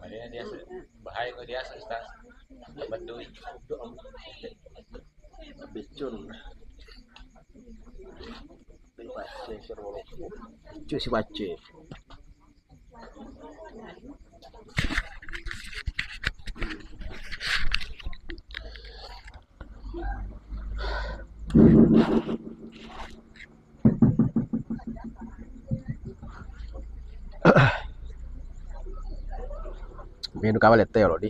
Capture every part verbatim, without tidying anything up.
Makanya dia se-, bahaya kok dia se-, Ustaz. Betul. Becun. Cuci baca. Menu kawa lette ya, Lodi.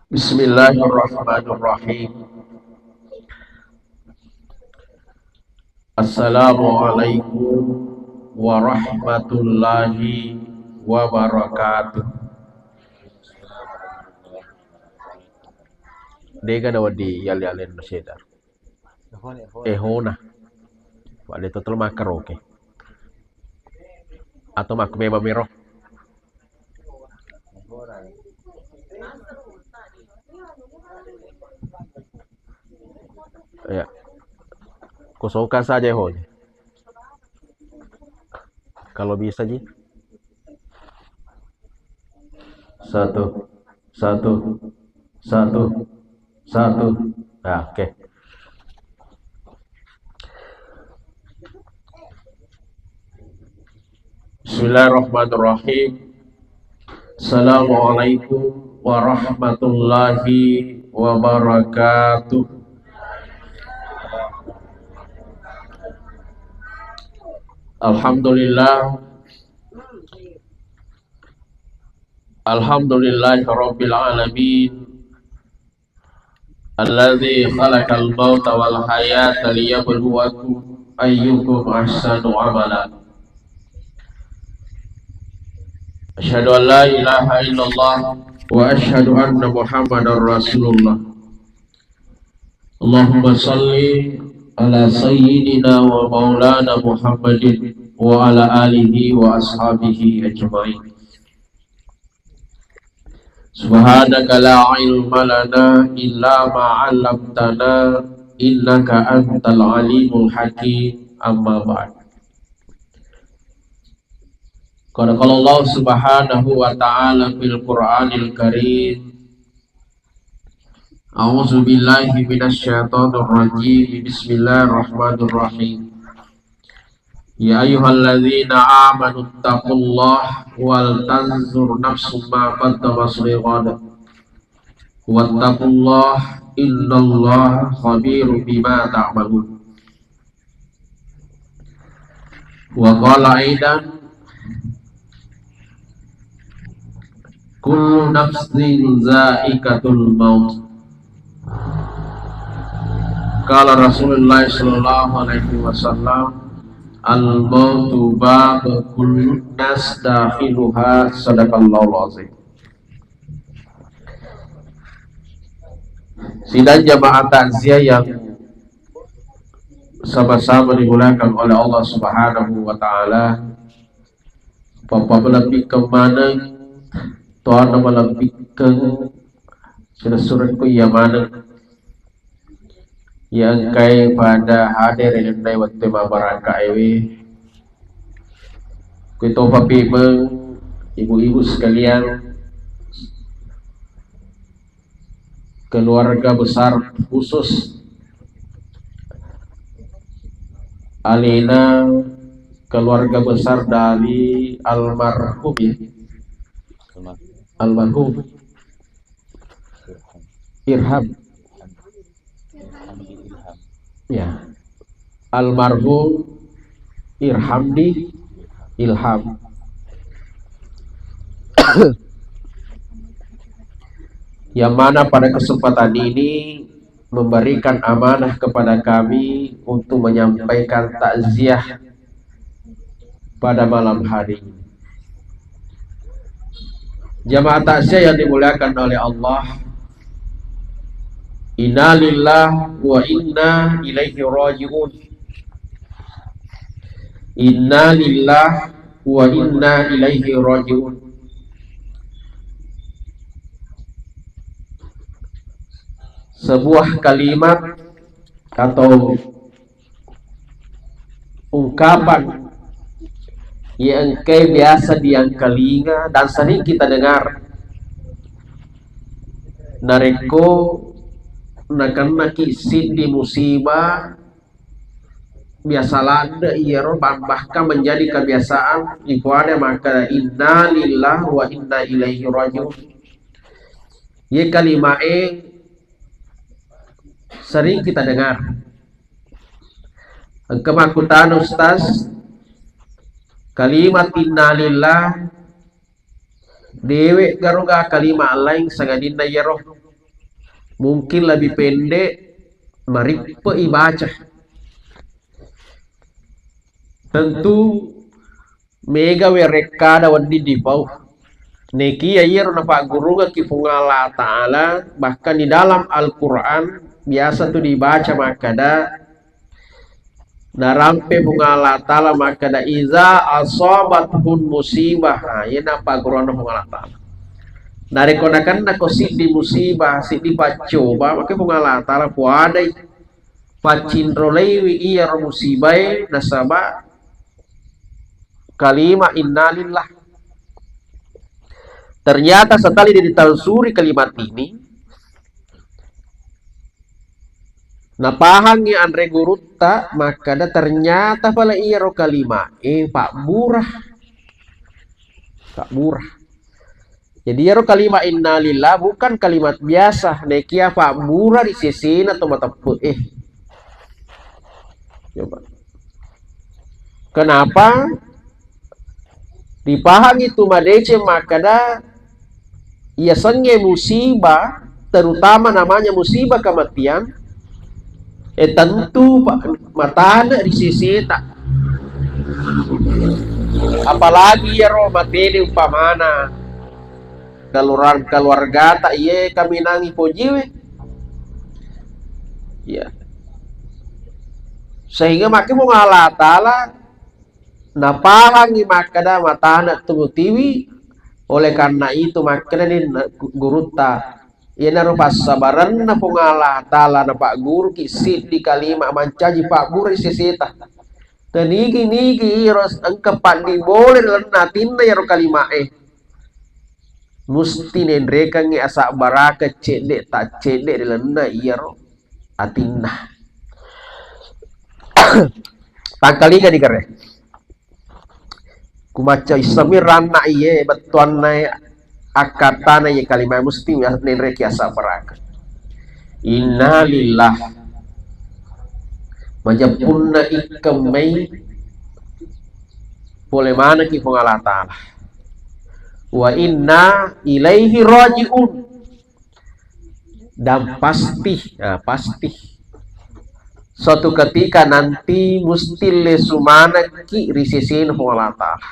Bismillahirrahmanirrahim. Assalamualaikum warahmatullahi wabarakatuh. Dega na wedding yali-yali sedda. Ehona. Wale totol makkaroke. Atau mak memang mero. Ya. Kosongkan saja ehona. Kalau bisa ji. Satu, satu, satu, satu. Nah, oke. Bismillahirrahmanirrahim. Assalamualaikum warahmatullahi wabarakatuh. Alhamdulillah. Alhamdulillahirabbil alamin. Alladzi khalaqal mauta wal hayata liyabluwakum ayyukum ahsanu amala. Asyhadu an la ilaha illallah wa asyhadu anna Muhammadar Rasulullah. Allahumma salli ala sayyidina wa maulana Muhammadin wa ala alihi wa ashabihi ajma'in. Subhanaka la ilma lana illa ma 'allamtana innaka antal alimul hakim. Amma ba'd. Qala qala Allah subhanahu wa ta'ala fil Qur'anil Karim. A'udzu billahi minasy syaithanir rajim. Bismillahirrahmanirrahim. Ya ayyuhalladzina amanu taqullaha wal tanzur nafsum ma qaddamat lighad. Wattaqullaha innallaha khabirum bima ta'malun. Wa qala aidan, kullu nafsin za'iqatul maut. Qala Rasulullah sallallahu alaihi wasallam, al mautu bab kullu nas dakhiluha. Sadaqallahul azim. Sidang jamaah takziah yang sama-sama dimuliakan oleh Allah Subhanahu wa Ta'ala, pappa malebbikkeng maneng, toanna malebbikkeng, silessurekku iya maneng. Iya engkae pada hadir ri ennai wettu mabarakaewe. Kuitopa pimeng ibu-ibu sekalian, keluarga besar khusus alena keluarga besar dari almarhum, ya. Almarhum. Irham. Ya. Almarhum Irhamdi Ilham. yang mana pada kesempatan ini memberikan amanah kepada kami untuk menyampaikan takziah pada malam hari ini. Jamaah takziah yang dimuliakan oleh Allah, innalillah wa inna ilaihi raji'un. Innalillah wa inna ilaihi raji'un. Sebuah kalimat atau ungkapan yang engkai biasa diangkalinga dan sering kita dengar. Narekko nakennaki siddi musibah, biasa ladde iyaro, bah-, bahkan menjadi kebiasaan, ipoada maka inna lillahi wa inna ilaihi rajiun. Ye kalimae sering kita dengar. Engka makkutana, Ustaz, kalimat innalillah dewe garoga kalimat lain sangadinna iyaro. Mungkin lebih pendek, marippe ibaca. Tentu mega werekkada wedding dipau. Nekia iyaro napaggurungekki Puang Allah Ta'ala, bahkan di dalam Al-Quran biasa tu dibaca makkada, narampe Puang Allah Ta'ala makkada, "Iza asabathum musibah." Nah, iya napaggurunna Puang Allah Ta'ala. Narekko nakennako siddi musibah, siddi paccoba, maka Puang Allah Ta'ala puadai paccinroleiwi iyaro musibae nasaba kalimat innalillah. Ternyata setelah ditelusuri kalimat ini, napahangngi anre gurutta makkada ternyata pale iyaro kalimat e pabbura. Pabbura. Jadi, iyaro kalimat innalillah bukan kalimat biasa, nekia pabbura ri sesena to mateppe e. Coba. Kenapa? Dipahangngi tu madeceng makkada, iya sengnge musibah, terutama namanya musibah kematian, eh, tentu pa-, matane ri seseta. Apalagi iyaro matene umpamana keluar-, keluargata iye kaminangi pojiwe. Ya. Sehingga makkeda Puang Allah Ta'ala napahangngi makkeda matane tu mutiwi, oleh karena itu makkeda ni na-, gurutta, iyanaro passabarenna Puang Allah Ta'ala napagguruki siddi kalimat mancaji pabbura seseta. Tenigi-nigi iro engka paddi bole ri lalenna atinna iyaro kalimat e. Musti nenrekengngi asabbarakeng cedde taccedde ri lalenna iyaro atinna. Tangkalinga di kere. Ku macca issemmi ranna iye bettuanna akkattana iye kalimat musti nenreki asabbarakeng. Innalillah. Majeppunna ikkemmai pole manekki Puang Allah Ta'ala. Wa inna ilaihi raji'un. Dan pasti, nah, pasti suatu ketika nanti musti lesu manekki ri sesena Puang Allah Ta'ala.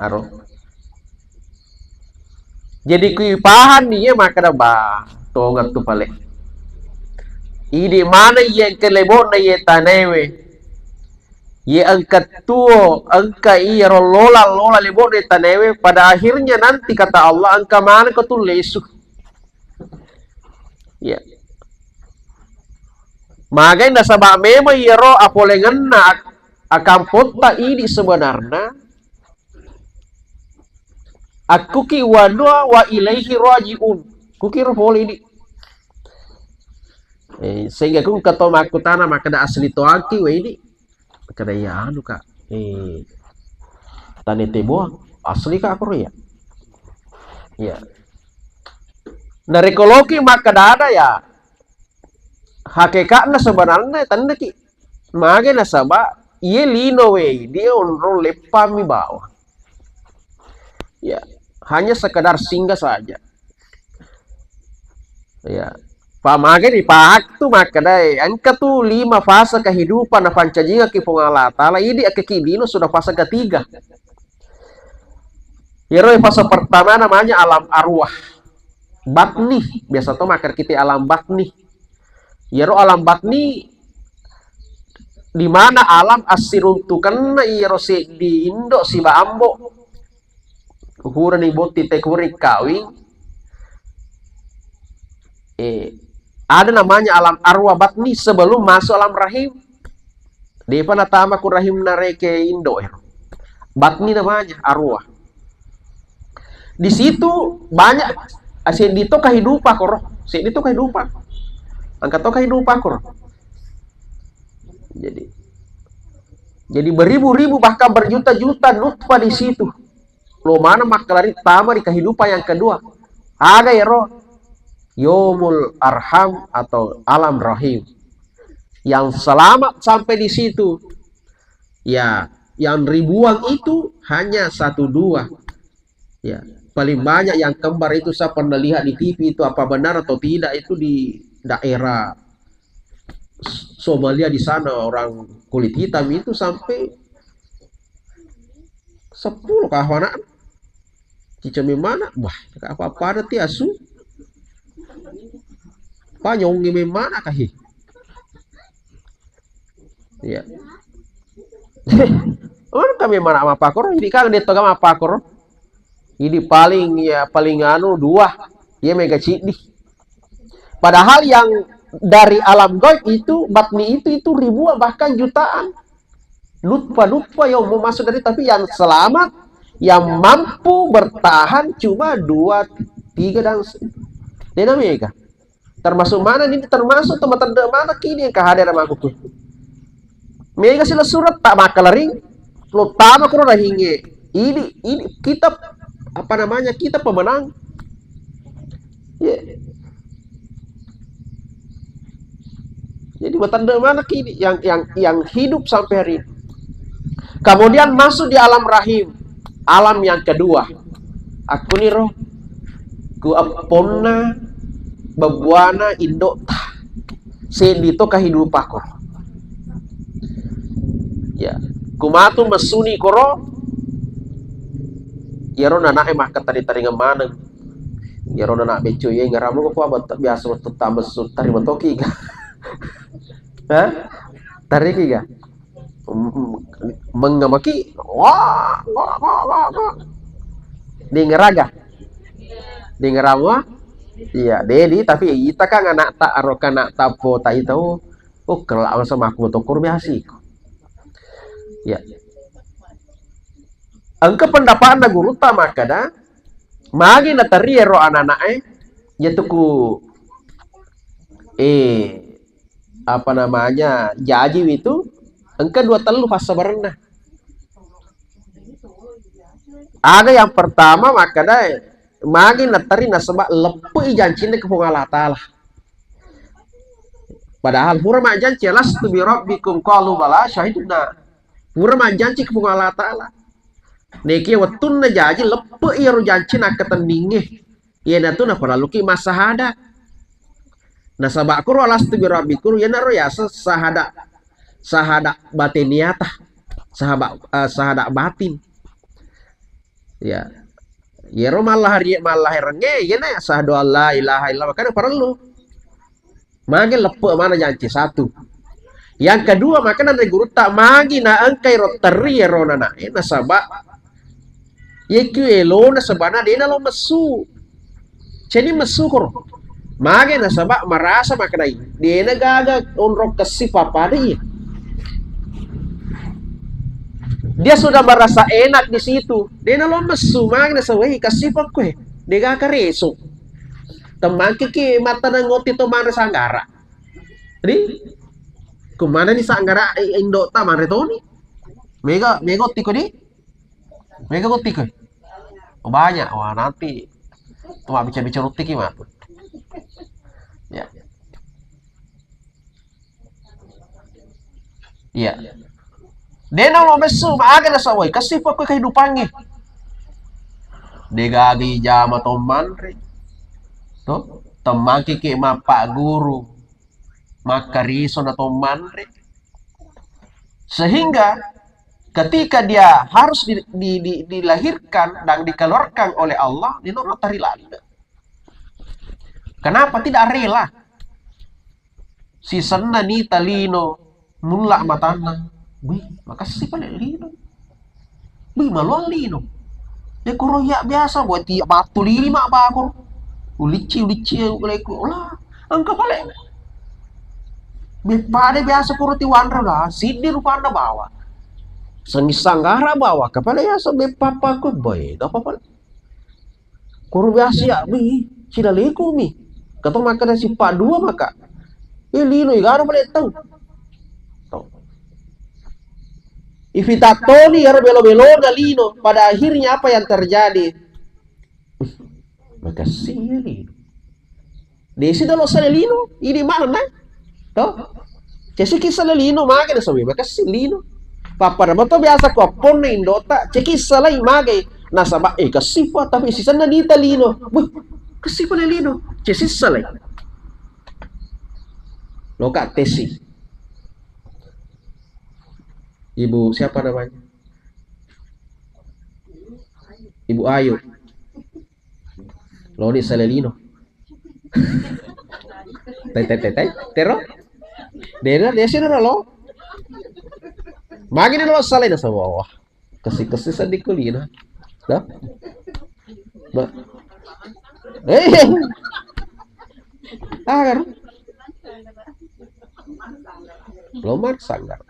Aro. Jadi kui pahang ni ya makkeda ba tongeng tu pale. Idi mana iya engka lebokna iya tanaewe. Ye engka tuo, engka iyaro lola-lola lebokna tanaewe, pada akhirnya nanti kata Allah engka maneng ko tu lesu. Ya. Magai nasaba memang iyaro apolengenna ak-, akampotta idi sebenarna akkuki wa dua wa ilaihi rajiun. Kukiro pole idi. Eh, sehingga ku engka to makkutana makkeda asli toaki wa idi. Kada iya anu, Kak. Eh, tane teboang. Asli, Kak, koro ya? Iya. Narekko loki makkeda ada ya, hakekatna sebenarnya tennaki. Mage nasaba iye lino we dia onrong leppami bawang. Ya, hanya sekedar singgah saja. Ya. Pamagani pahak tu makkedai, engka tu lima fase kehidupan napancajingaki Puang Allah Ta'ala, idi akkaki lino sudah fase ketiga. Iyaro fase pertama namanya alam arwah. Batni, biasa to makkeda kita alam batni. Iyaro alam batni di mana alam assiruntukenna iyaro seddi indo siba ambo. Purani botting, te purani kawing. Eh, ada namanya alam arwah batni sebelum masuk alam rahim. Depa natama ku rahim nareke indo ero. Batni namanya arwah. Di situ banyak, ah, seddi to kehidupan koro, seddi to kehidupan. Engka to kehidupan koro. Jadi, jadi beribu-ribu bahkan berjuta-juta nutfah di situ. Lo mana makkalari tama di kehidupan yang kedua. Aga ero? Yomul arham atau alam rahim. Yang selamat sampai di situ, ya, yang ribuan itu hanya satu dua. Ya, paling banyak yang kembar itu saya pernah lihat di T V itu, apa benar atau tidak, itu di daerah Somalia, di sana orang kulit hitam itu sampai sepuluh kah anak. Cica memana, wah, apa-apa ada ti asu. Panyongi memana kahi. Iya. Mana kami mana mappakoro? Ini kan dia toga mappakoro. Ini paling, ya, paling anu dua. Ya, mega ciddi. Padahal yang dari alam gaib itu, batni itu, itu ribuan bahkan jutaan. Nutfah-nutfah yang mau masuk dari, tapi yang selamat, yang mampu bertahan cuma dua, tiga dan se-, dena mega. Termasuk mana ini? Termasuk teman-teman mana kini yang kehadiran aku tuh. Mega sila surat tak makalari, lo tama kuro rahinge. Ini, ini kita, apa namanya, kita pemenang. Ya. Jadi, bertanda mana kini yang, yang, yang hidup sampai hari ini. Kemudian masuk di alam rahim, alam yang kedua. Aku niro, ku eponna, bebuana, indokta. Seddi to kehidupanku. Ya, kumatu messuni koro, iyaro nanae makkatari-taringeng maneng. Iyaro nana beccu iye ngeramu ko kuwa betta-, biasa wettu tamessu tarima toki ga. Hah? Tariki ga? Mm, mm, mengemaki. Wah, wah, wah, wah, wah. Dengeraga? Dengeramu? Iya, dedi, tapi ita kan anakta, aro kan anakta po ta ita, oh, oh, kelak masa maku tokor biasa iko. Ya. Engka pendapatna gurutta makkeda, magi nateri ero anak-anak e, yetu ku, eh, apa namanya, jaji witu, engka dua tellu passabarenna. Aga yang pertama makkeda, magi nateri nasaba leppe'i jancinna ke Puang Allah Ta'ala. Padahal pura majjanci, "Alastu bi rabbikum?" Qalu, "Bala, syahidna." Pura majjanci ke Puang Allah Ta'ala. Neke wettunna jaji leppe'i ero janci nakkatenningnge. Iyanatu naparelluki massahada. Nasaba kuro alastu bi rabbikum, iyanaro yaseng sahada, sahada batiniata, sahaba, eh, sahada batin. Ya. Yero mallahari-, mallahirengnge, iyana sahadu alla ilaha illallah, makanya parellu. Magi leppe mana janci satu. Yang kedua, makanya dari gurutta, magi na engkai ro terri ero nana, eh, nasaba Iyekiu elona sebana dena lo messu. Ceni messu koro. Mage nasaba marasa maknai. Dena gaga onrong kessi pappada iya. Dia sudah merasa enak di situ. Dena lo messu, mage nasaba, "Wei, kessi pakku e. Dega kareso." Temmangkiki mata nangoti to manre sanggara. Ri? Kumana ni sanggara, eh, indokta manre toni. Mega, mega ottiko di? Mega ko tiko? Oh, banyak. Wah, nanti tu mabbicara-bicara roti ki matu. Ya. Iya. Dena lo messu, maaga nasaba, woi, kessi pakku kehidupangnge. Degaga ijama to manre. To? Temmangkiki mappagguru, makkariso na to manre. Sehingga ketika dia harus di, di, di, dilahirkan dan dikeluarkan oleh Allah, di loro tari lalina. Kenapa tidak rela? Sisenna nita lino, mulla matanna. Wih, makassi pale lino. Wih, maloang lino. Ya kuro ya biasa, buat tiap batu lili mak bakor. Ulicci, ulicci, ya, uleku. Lah, engka pale. Beppa de biasa kuro tiwanre lah, siddi rupanna bawa. Sengis sanggara bawa, kapale ya so beppa paku boy, apa pale. Koro biasa ya, wih, cilaleku mi. Katong makkeda sippa dua maka. Eh, lino, igaro pale tau. Tau. Ifitattoni ero belo-belona lino. Pada akhirnya apa yang terjadi? Makassi ya lino. Desi dolo sale lino, ini mana na? To? Cesi kissa le lino, mage de sobi, makassi lino. Pappada mato biasa ko apponna indota, cekissa lai mage. Nasaba, eh, kessipa, tapi sisenna nita lino. Wih, kessipa le lino. Cesissa lai. Loka tesi. Ibu siapa namanya? Ibu Ayu. Loni sale lino. Tai, tai, tai, tai. Tero? Dena, desi dena lo. Magi dena lo sale na sawa. Wah. Kasi-kasi seddi kulina. Dah. Ba. Eh. Ah, kan? Lo marsanggar.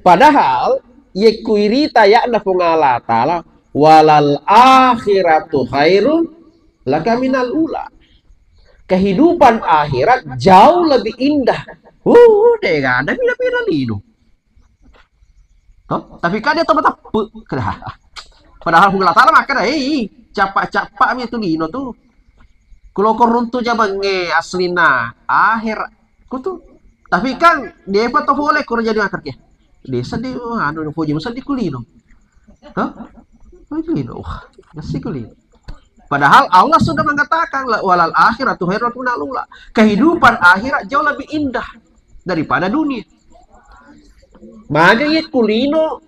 Padahal, yekku irita ya'na Puang Allah Ta'ala, "Walal akhiratu khairun laka minal ula." Kehidupan akhirat jauh lebih indah. Uh, dega ada pira-pira lino. Toh? Tapi kan dia tepat tepu. Padahal Puang Allah Ta'ala makkeda, "Hei, cappa-cappa mi tu lino tu. Kulo ko runtu jabangnge aslina akhirat." Kutu. Tapi kan depa to pole koro jadi akar ke. Desa de anu foji musa di kulino. Hah? Foji kulino. Wah, nasi kulino. Padahal Allah sudah mengatakan, "La walal akhiratu khairul minal ula." Kehidupan akhirat jauh lebih indah daripada dunia. Maka ye kulino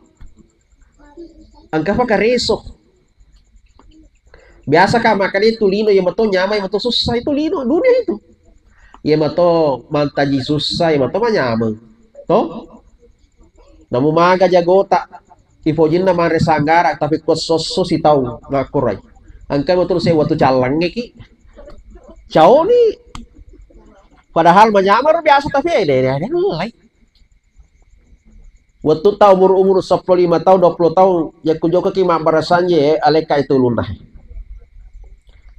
engka pakareso. Biasa ka makkeda itu lino, iya mato nyameng, iya mato susah, itu lino, dunia itu. Iya mato mantaji susah, iya mato manyameng. To? Namu maga jagota, ipojinna mare sanggara, tapi ko sosso sitau makkurai. Engka mato se watu callangnge ki. Caoni. Padahal manyameng biasa, tapi eh, deh, deh, deh, mulai. Wettu tau umur-umur seppulo lima taung, dua puluh taung, yakku jokaki mabbarasanji, eh, alekka itu ulunna.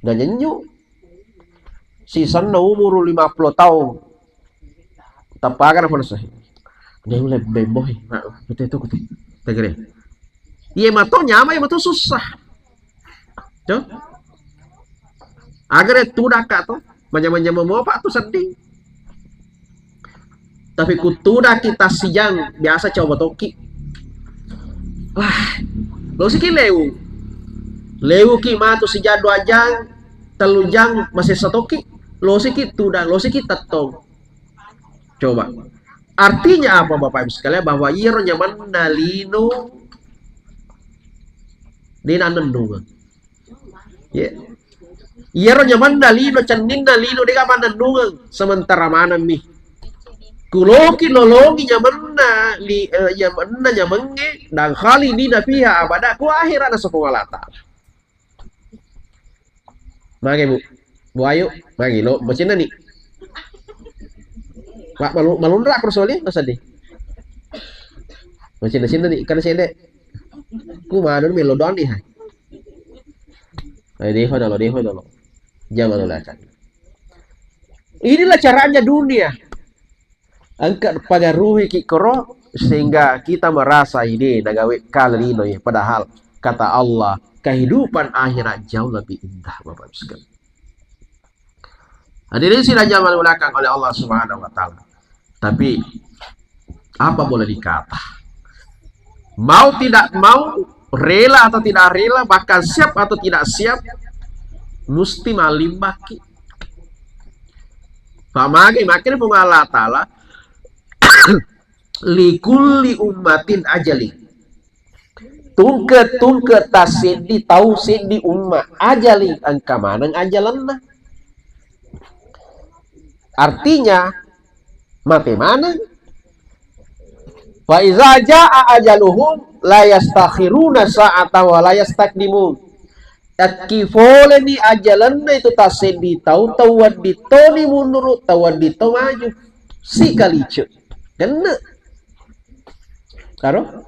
Nanyennyu. Sisenna umur lima puluh taung. Tappaga na pole sahi. Dia mulai bemboh, eh. Nah, betul itu, betul. Tegere. Iya mato nyameng, iya mato susah. Tuh. Agare tudakka to, manyameng-nyameng mopa tu sedding. Tapi kutudaki tassijang, biasa coba toki. Wah, losiki leu. Leuki matu sijang dua jang, tellu jang masessa toki. Losiki tudang, losiki tettong. Coba. Artinya apa, Bapak Ibu sekalian? Bahwa iyaro nyamenna lino de nannennungeng. Ya. Iyaro nyamenna lino, cenninna lino, dega mannennungeng. Sementara maneng mi. Kuloki lolongi nyamenna, li, eh, nyamenna nyamengnge, dan khalidina fiha abada, ku akhirat nasokong Allah Ta'ala. Mage, Bu. Bu Ayu, magi lo, macinna ni. Pak, malu, malunra aku soli, masa di. Macinna-cinna ni, kan sede. Ku manu melo doang di, hai. Ayo, deho dolo, deho dolo. Jangan lo lacak. Inilah caranya dunia. Engka pagaruhiki koro sehingga kita merasa ini nagawe kale lino ya. Padahal kata Allah, kehidupan akhirat jauh lebih indah, Bapak Ibu sekalian. Hadirin sidang jamaah dimuliakan oleh Allah Subhanahu wa Ta'ala. Tapi apa boleh dikata? Mau tidak mau, rela atau tidak rela, bahkan siap atau tidak siap, Musti mallimbakki. Pamagai makkeda Puang Allah Ta'ala, "Likulli ummatin ajali." Tungke-tungke tasseddi tau, seddi umma, ajali, engka maneng ajalenna. Artinya, mate maneng. Fa iza jaa ajaluhum la yastakhiruna sa'ata wa la yastaqdimun. Yakki foleni ajalenna itu tasseddi tau, tau wedding toni munuru, tau wedding to maju. Sikalicu. Genne. Karo?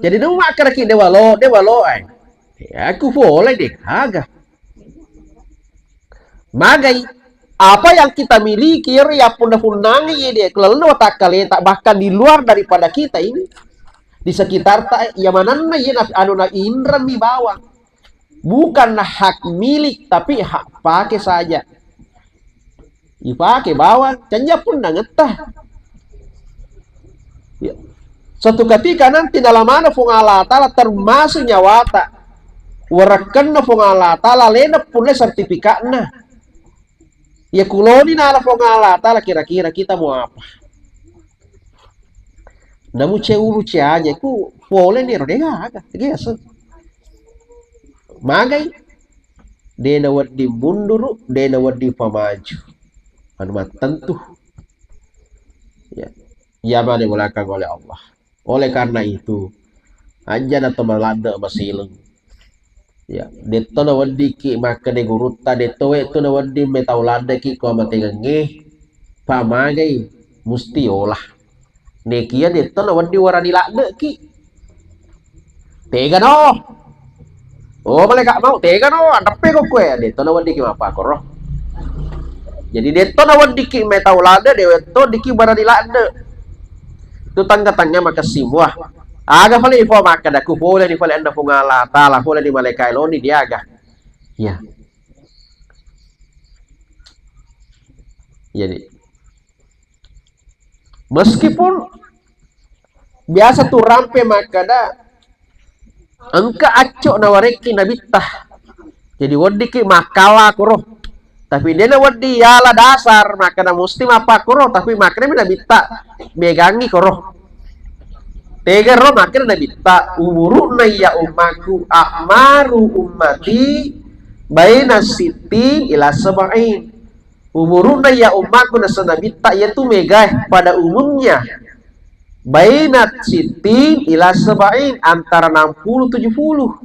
Jadi, nemu makkedaki, "Dewa lo, dewa lo, eh." Ya, aku pole deh, aga. Magai, apa yang kita miliki, ero ya punna-punnangi ye deh, kelello watakkaleta, bahkan di luar daripada kita ini, di sekitar ta, ya mananna ye na, anu na inrami bawang. Bukan hak milik, tapi hak pakai saja. Ipake bawang, canja punna ngetta. Ya. Suatu ketika nanti nalamana Puang Allah Ta'ala termasuk nyawata. Warakkanna Puang Allah Ta'ala, lena pulle sertifikatna. Ya kuloni nala Puang Allah Ta'ala, kira-kira kita mau apa? Namu ceulu ceaja ku pole ni ro de gaga, biasa. Magai, de na wedding munduru, de na wedding pamaju. Anu mattentu. Ya. Ya mane belakang oleh Allah. Oleh karena itu, aja na to maladde masileng. Ya, detto na weddikki makkeda gurutta, detto we tu na wedding metau laddeki ko amatengengnge, pamagai musti olah. Nekia detto na wedding warani laddeki. Tegano. Oh, maleka mau tegano, anreppe ko kue. Detto na weddikki mappakoro. Jadi detto na weddikki metau ladde, de wetto diki barani ladde. Tu tangga-tangga makessing mua. Aga fale ifo makkeda ku pole ni fale anna Puang Allah Ta'ala, pole ni malaikat loni diaga. Ya. Jadi, meskipun biasa tu rampe makkeda, engka acco nawarekki nabitta. Jadi weddikki makkala koro. Tapi dena wedding yala dasar makkeda musti mappakkoro, tapi makkeda mi nabitta megangi koro. Tegaro makkeda nabitta, umuruna iya ummaku, a'maru ummati baina sittin ila sab'in. Umuruna iya ummaku nasa nabitta iya tu megae pada umumnya baina sittin ila sab'in, antara enam puluh tujuh puluh.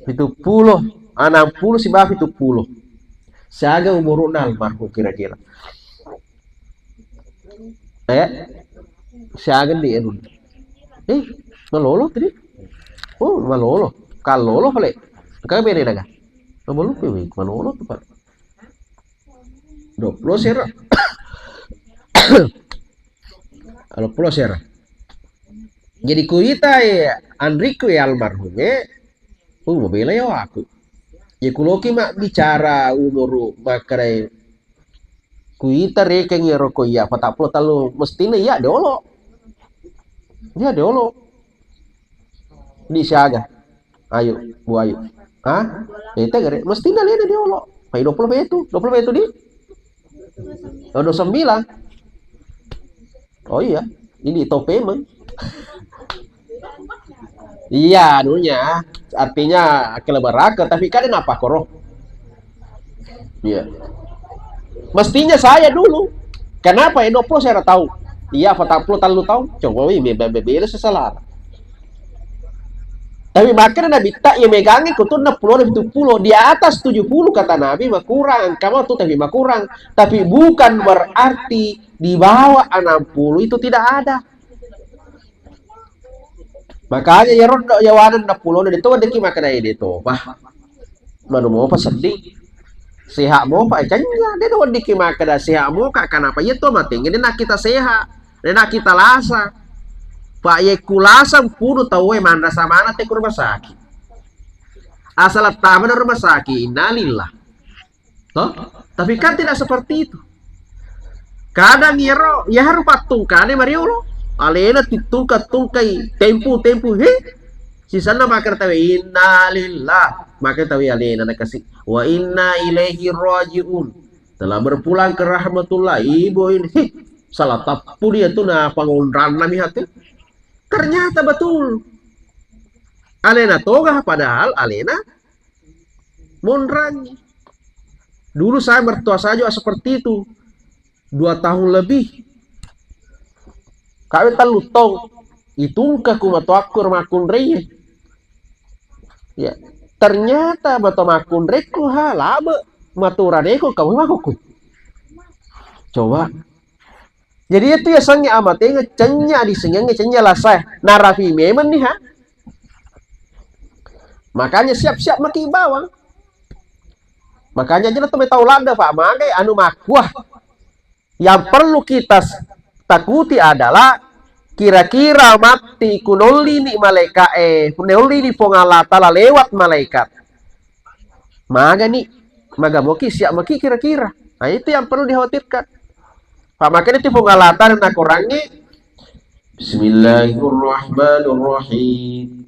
Pitu puluh, ah, enam puluh sibawa pitu puluh. Siaga umuruna almarhum kira-kira? Eh? Siaga di anu? Eh, malolo tadi? Oh, malolo. Kallolo pale. Engka bene naga. Malolo, malolo tu pale. Dua puluh sera. Dua puluh sera. Jadi kuita e anriku e almarhum e, uh, mabela ya aku. Ya kuloki mak bicara umuru makare kuita rekeng ya roko iya patappulo tellu, mestina iya diolo. Iya diolo. Di siaga. Ayo, Bu Ayu. Hah? Ita gare, mestina lena diolo. Pai dua puluh pitu, dua puluh pitu di? Oh, dua puluh sembilan. Oh iya, ini top payment. Iya, anunya, artinya kelebaraka, tapi kan apa koro? Iya. Mestinya saya dulu. Kenapa ya dua puluh saya tahu? Iya, patappulo tellu tahun. Coba wi, be-, be-, bela sesalah. Tapi makanya Nabi tak ya megangi kutu enam puluh dan tujuh puluh. Di atas tujuh puluh kata Nabi makurang. Kamu tuh tapi makurang. Tapi bukan berarti di bawah enam puluh itu tidak ada. Makanya ya rondo ya wanan enam puluh itu deki makanya itu, Pak. Manu mopa seddi. Sehat mopa, eh, canya. De' naweddikki makkeda sehat moka, kenapa? Iya to matengnge de' nakkita sehat, de' nakkita lasa. Pa' yekku lasa mpunu tauwe manrasa maneng te ku rumah sakit. Asal tama na rumah sakit, innalillah. Toh? Tapi kan tidak seperti itu. Kadang iyaro, iya haru pattungkane mariolo. Alena tittungka-tungkai, tempu-tempu, he? Sisenna makkeda tauwe, "Innalillah." Makkeda tauwe alena nakasi, "Wa inna ilaihi raji'un." Telah berpulang ke rahmatullah. Ibu ini, "Hih, salah tappu dia tuh, na pangonranna mi hati." Ternyata betul. Alena toga, padahal alena monrangi. Dulu saya mertua saya juga seperti itu. Dua tahun lebih. Kawe tellu taung. Itungka ku matoakku ro makkunrai. Ya. Ternyata mato makkunrekku ha, labe. Maturaneko kamu makuku. Coba. Jadi itu ya sengnge amatenge cenya di sengnge cenya lasa. Narapi memang nih ha. Makanya siap-siap maki bawang. Makanya aja tuh tau ladde, Pak, magai anu makkua. Yang perlu kita s-, takuti adalah kira-kira matti ku nollini malaika, eh, nollini Puang Allah Ta'ala lewat malaikat. Magani, magamoki, siap maki kira-kira. Nah, itu yang perlu dikhawatirkan. Pak, makanya itu Puang Allah Ta'ala nakorangi, Bismillahirrahmanirrahim.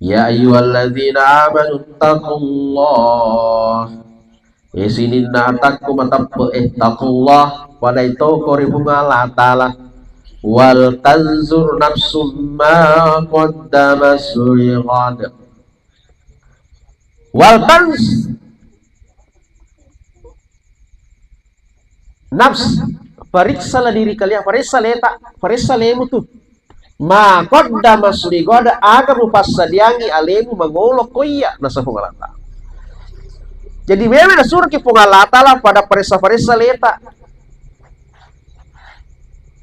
Ya ayyuhalladzina amanu taqullah. Eh, sininna atakku mateppe, eh, taqullah, padai toko ri Puang Allah Ta'ala. Wal tanzur nafsum ma qaddamat lighad. Wal tanz-, nafs, periksalah diri kalian, periksa leta, periksa lemu tuh. Ma qaddamat lighad, aga mupassadiangi alemu mangolo ko iya, nasaba Allah Ta'ala. Jadi, wewe nasuroki Puang Allah Ta'ala pada paressa-paressa leta.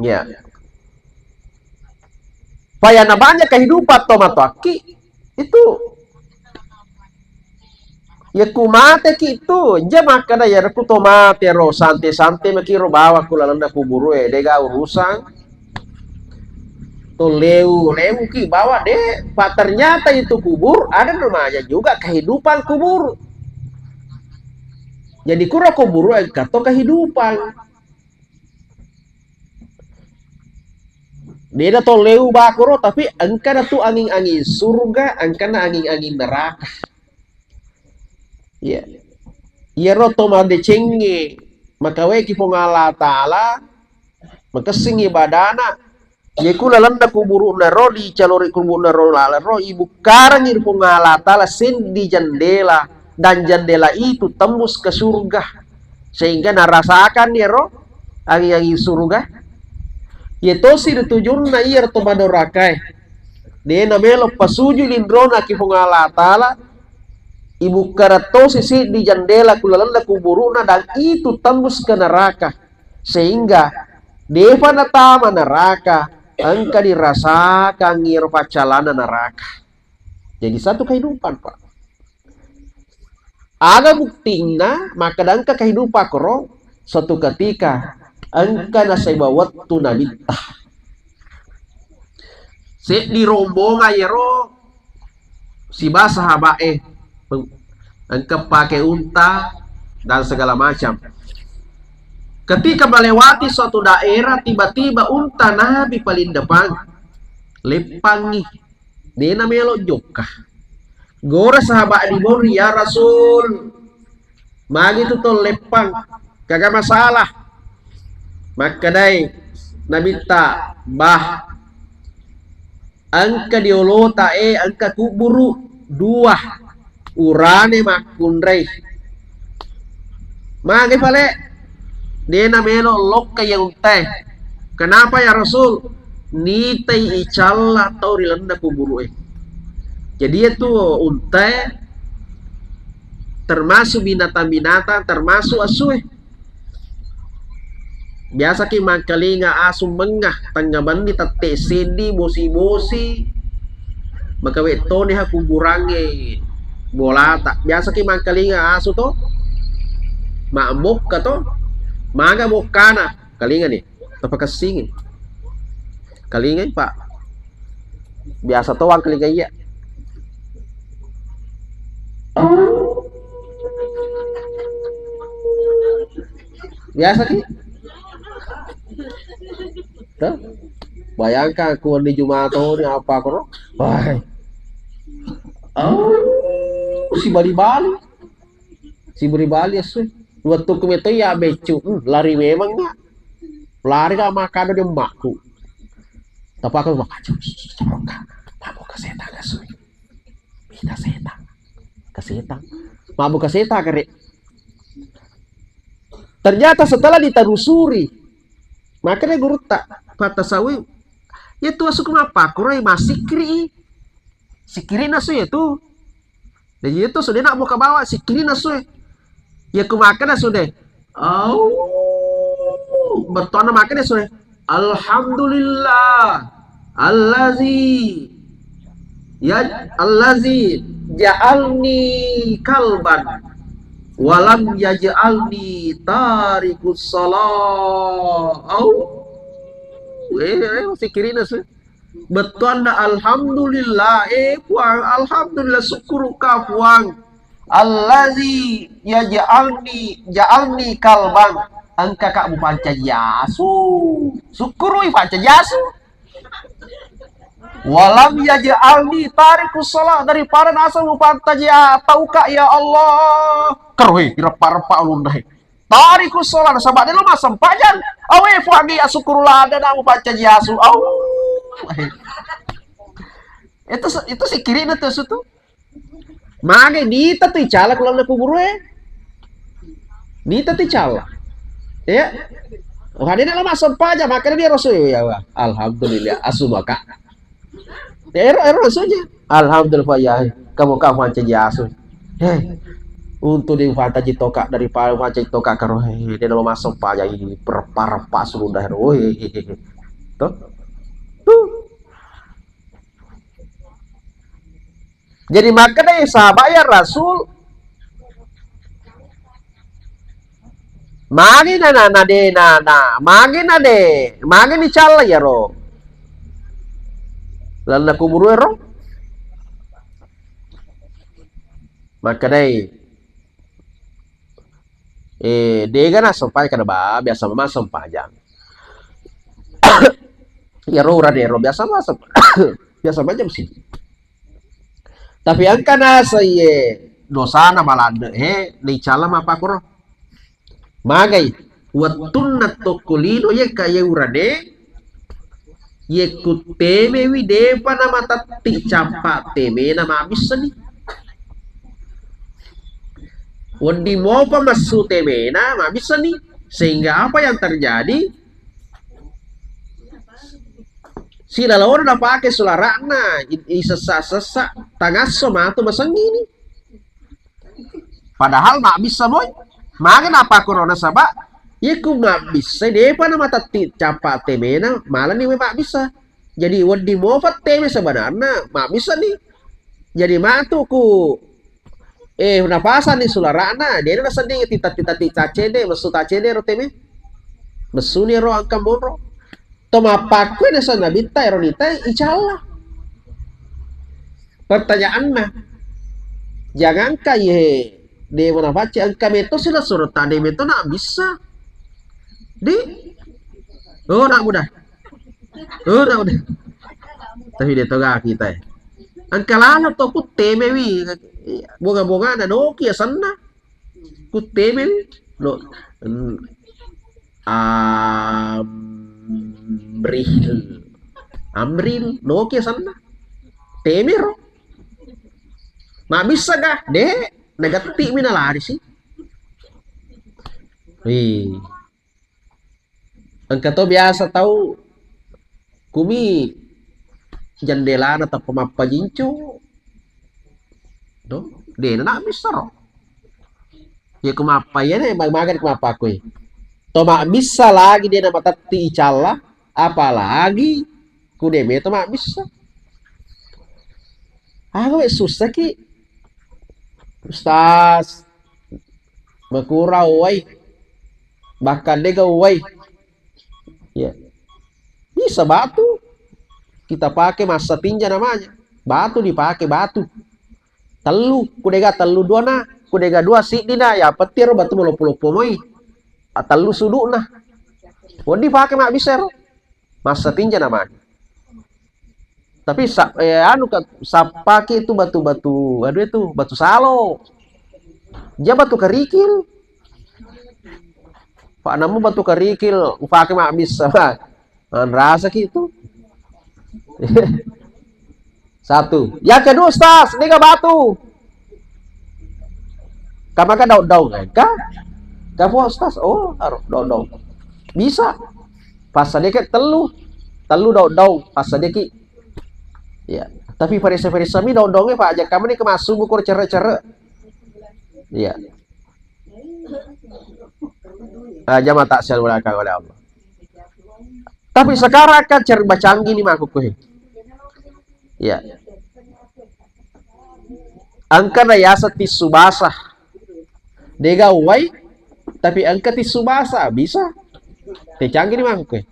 Ya. Payana banyak kehidupan to matoakki, itu. Ya ku mateki itu, ja makkeda ya ku to mate ro, sante-sante maki ro bawa ku lalenna kuburu e, dega urusan. To leu, leuki bawa de, pa ternyata itu kubur ada namanya juga kehidupan kubur. Jadi kuro kuburu engka to kehidupan. Dena to leu bakoro, tapi engka na tu anging-anging surga, engka na anging-anging neraka. Iya. Iyaro to madecengnge, makaweki Puang Allah Ta'ala, makessing ibadana, ye ku lalenna kuburu'na ro, dicalori kuburu'na ro laleng ro, ibukkarangi ri Puang Allah Ta'ala seddi jendela, dan jendela itu tembus ke surga. Sehingga narasakan iyaro anging-anging surga. Ye tosi ri tujunna iyaro to madorakae. De namelo pasuju linrona ki Puang Allah Ta'ala, ibukkara tosi siddi jendela ku lalenna kuburu'na dan itu tembus ke neraka. Sehingga depa natama neraka, engka dirasakan iyaro paccalana neraka. Jadi satu kehidupan, Pak. Aga buktinna makkeda engka kehidupan koro, suatu ketika engka nasaiba wettu nabitta. Seddi rombongan iyaro siba sahabat e, engka pake unta dan segala macam. Ketika melewati suatu daerah, tiba-tiba unta Nabi paling depan leppangi. Dena melo jokka. Gora sahabat di bori, "Ya Rasul, magi tu to leppang? Kaga masalah?" Makkedai Nabitta, "Bah, engka di olota e, engka kuburu dua, urane makkunrai." Magi pale? Dena melo lokka iya untae. "Kenapa ya Rasul?" "Nitai icalla tau ri lalenna kuburu e." Jadi itu untae termasuk binatang-binatang, termasuk asu e. Biasaki mangkalinga asu mengnga, tengnga benni tette seddi, bosi-bosi, makawe toni ha kuburangnge bolata. Biasaki mangkalinga asu to, mabbokka to, maga bokkana, kalinga ni, tapakessingi. Kalingai, Pak. Biasa to wangkalinga iya. Biasa ki? Tuh. Bayangkan ku wenni Jumat to ni apa kono? Wah. Oh, sibali-bali. Sibali-bali esso. Wettukku metto iya beccu, hmm, lari memang nggak? Lari ka makkada di emakku. Tapi aku mabbuka setang esso. Mita setang. Ke setang. Mabbuka setang kere. Ternyata setelah ditelusuri, makanya gurutta, Pak Tasawi, ya tuh suka apa? Kurang masih kiri. Sikirina su ya tu. Dan itu sudah nak buka bawa sikirina su. Ya ku makan sudah. Oh, betul makan sudah. Alhamdulillah. Allazi ya allazi ja'alni kalban walam yaj'alni tarikus salah. Oh, eh, eh, sikirina su. Bettuanna, "Alhamdulillah, eh, Puang, alhamdulillah, sukkuruka, Puang. Allazi yaj'alni, ja'alni kalban, engkaka mupancaji asu." Sukkurui pancaji asu. "Walam yaj'alni tarikus salah, daripada naseng mupancaji a-, tauka, ya Allah." Kerohe, ireppa-reppa ulunna he. Tarikus salah, nasaba de lo massempajang. Awe, Puang, iya, syukur lada na mupancaji asu. Au. Itu se-, itu sikirina tu asu tu. Mage nita tu icala ku lalenna kuburu e. Nita tu icala. Ya. Wah, de na lo massempajang, makanya dia rasul, ya, wah. Alhamdulillah, asu maka. Ero, ero rasanya. Alhamdulillah, ya. Kamu, kamu pancaji asu. Eh, untung di pancaji toka, daripada pancaji toka karo, eh, de na lo massempajang, perpa-repa sudah ero. Oh, eh, eh, eh. Tuh. Tuh. Jadi makkedai sahabat ya Rasul, magi na, na, na de na, na, magi na de, magi ni calla yaro. Lalenna kuburu ero. Makkedai, eh, dega na sempajang kada ba, biasa ma sempajang. Yaro urane ero biasa ma sem-, biasa ma jam siji. Tapi engka naseng iye dosana maladde he, naicalla mappakuro. Magai, wettunna tokko lino iye ka iye urane, iye ku temewi depa namatetti cappa temena mabbissani. Wedding mopa messu temena mabbissani. Sehingga apa yang terjadi? Silalona napake sulara'na, i-, isessa-sessa, tangasso matu masengngini. Padahal mabbissa moi. Magi napakkuro nasaba, iye ku mabbissa depa namatetti cappa temena, malani we mabbissa. Jadi wedding mopa teme sebenarna mabbissani. Jadi matu ku, eh, napasani sulara'na, de na nasedding tita-tita cacede, messu tacede ro teme. Messuni ro engka monro. To mappakkue naseng nabitta ero nita icalla. Pertanyaanna, jangangka iye de manafacce engka meto sila surata de meto na bisa. Di? Oh, nak muda. Oh, nak muda. Tapi de toga kita. Engka lalo to ku temewi. Bonga-bonga na noki asenna. Ku temewi. No. Amril. Amril, noki asenna. Temero. Mabbissa ga? De, nagetti mi nalari si. Wih. Engka to biasa tau kumi jendelana tappa mappajincu. Do, de na mabbissa ro. Iya ku mappa, iya ne, ma-, magani ku mappa kui. To mabbissa lagi de na matetti icalla, apalagi ku de meto mabbissa. Aga we sussaki. Ustaz, makura uwai. Bahkan dega uwai. Ya. Bisa batu. Kita pakai massa tinja namanya. Batu dipakai, batu. Tellu, ku dega tellu dua na, ku dega dua siddi na, ya petti ro batu maloppo-loppo moi. Ah, tellu sudu na. Wedding pakai mabbissa ro. Massa tinja namanya. Tapi sa-, eh, anu, Kak, sappaki itu batu-batu, aduh itu, batu salo. Dia batu kerikil. Pak, namu batu kerikil, upake mabbissa. Nah, rasaki itu. Satu. Yang kedua, Ustaz, ini gak batu. Kamaka daun-daun, eh, ka? Kamu, Ustaz? Oh, aro daun-daun. Bisa. Pas dia ke telu. Telu daun-daun. Pas dia ki. Ya. Tapi perisa-perisa mi daun-daunnya, Pak, aja kamu ini kemasuk bukur cere-cere. Iya. Ah, jamaah taksil mulakan oleh Allah. Tapi sekarang kan cerba canggih ni makkukkue. Iya. Engka na yaseng tissu basah. Dega uwai, tapi engka tissu basah, bisa. Te canggih ni makkukkue.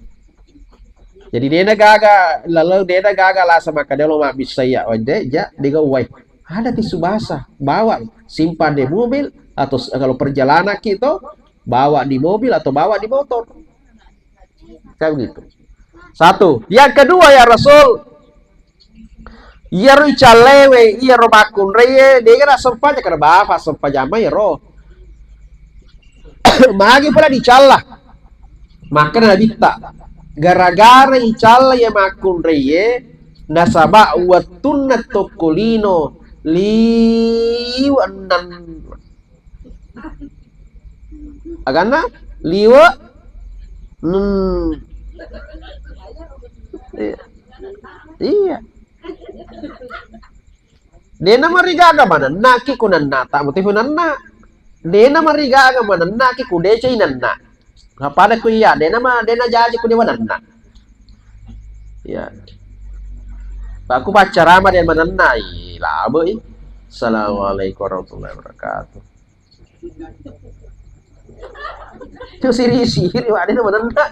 Jadi dena gaga, lalu dena gaga lasa makkeda lo mabbissa iya, oh, de, ja, dega uwai. Ada tisu basah, bawa, simpan di mobil, atau s-, kalau perjalanan ki to, bawa di mobil atau bawa di motor. Kayak begitu. Satu. Yang kedua, ya Rasul, iyaro icallewe, iyaro makkunraie, dega na sempajang, kada bafa sempajang mai ro. Magi pula dicalla. Makkeda Nabitta, gara-gara icalla iya makkunraie, nasaba wettunna tokko lino liwe' ennan. Aganna? Liwe'? Hmm. Iya. Iya. Dena marigaga manennaki ku nennata muti fu nenna. Dena marigaga manennaki ku decai nenna. Pada ku iya, dena ma, dena jaji ku dewa nenna. Ya. Aku pacarama dena manenna, ih, labo, ih. Assalamualaikum warahmatullahi wabarakatuh. Tu siri-siri, wa, dena manenna.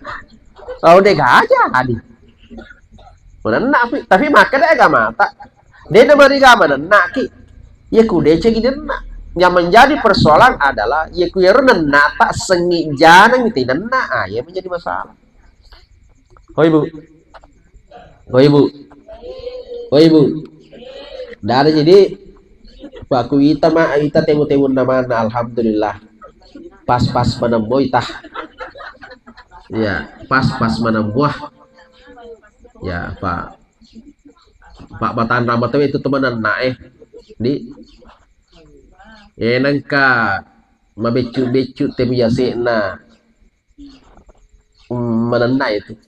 Kau de gaja, adi. Manenna, tapi, tapi makkeda agamata. Dena mariga manennaki. Iya ku decegi nenna. Yang menjadi persoalan adalah, iya ku iyaro nennata sengi janang ti nenna. Ah, iya menjadi masalah. Oh, Ibu. Oh, Ibu. Oh, Ibu. Dari jadi, Pak, ku ita ma, ita temu-temunna mana, alhamdulillah. Pas-pas manemmo ita. Ya, pas-pas manemmo. Ya, Pak. Pak Batanra matawe itu temenan na, eh. Di, eh, nengka mabeccu-beccu temu yasena. Hmm, manenna itu.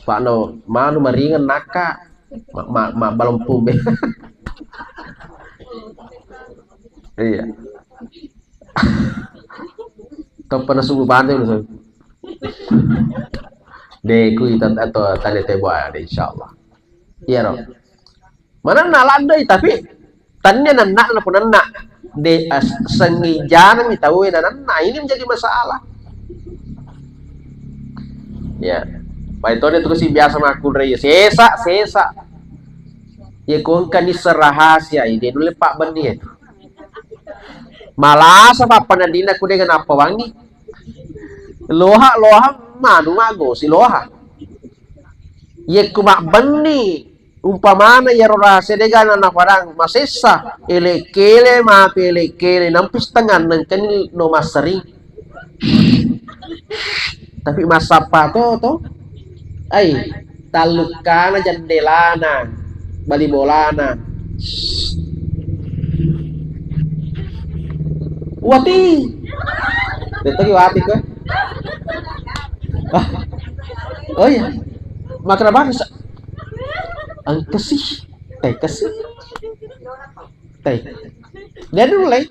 Pak no, manu maringeng nakka. Ma, ma, ma balong pumbe. Iya. Toppa na subuh bande udah. De, ku ita atau tadi teh buah, insyaallah. Iya, Ro. Manenna laddoi, tapi tannia nenna na punenna. De, as-, sengi janami tau e nanenna. Ini menjadi masalah. Ya. Pai tone terus biasa makkunrai. Sesa, sesa. Ya, ku engka nisseng rahasia, ide dulu Pak Benni itu. Malasa Pak panadina ku dengan apa wangi. Loha, loha, manu mago si loha. Yekku mabbenni, umpamana iyaro rahasia dega na naparang masessa, ele-kele, mapi ele-kele, nampi setengah nengkeni no massering. Tapi massappa to, to. Ai, tallukkana jendelana, bali bolana. Wati. Detto ki wati ko. Ah. Oh iya. Makna bangsa. Engkesi. Teh kesi. Teh. Dia dulu lai.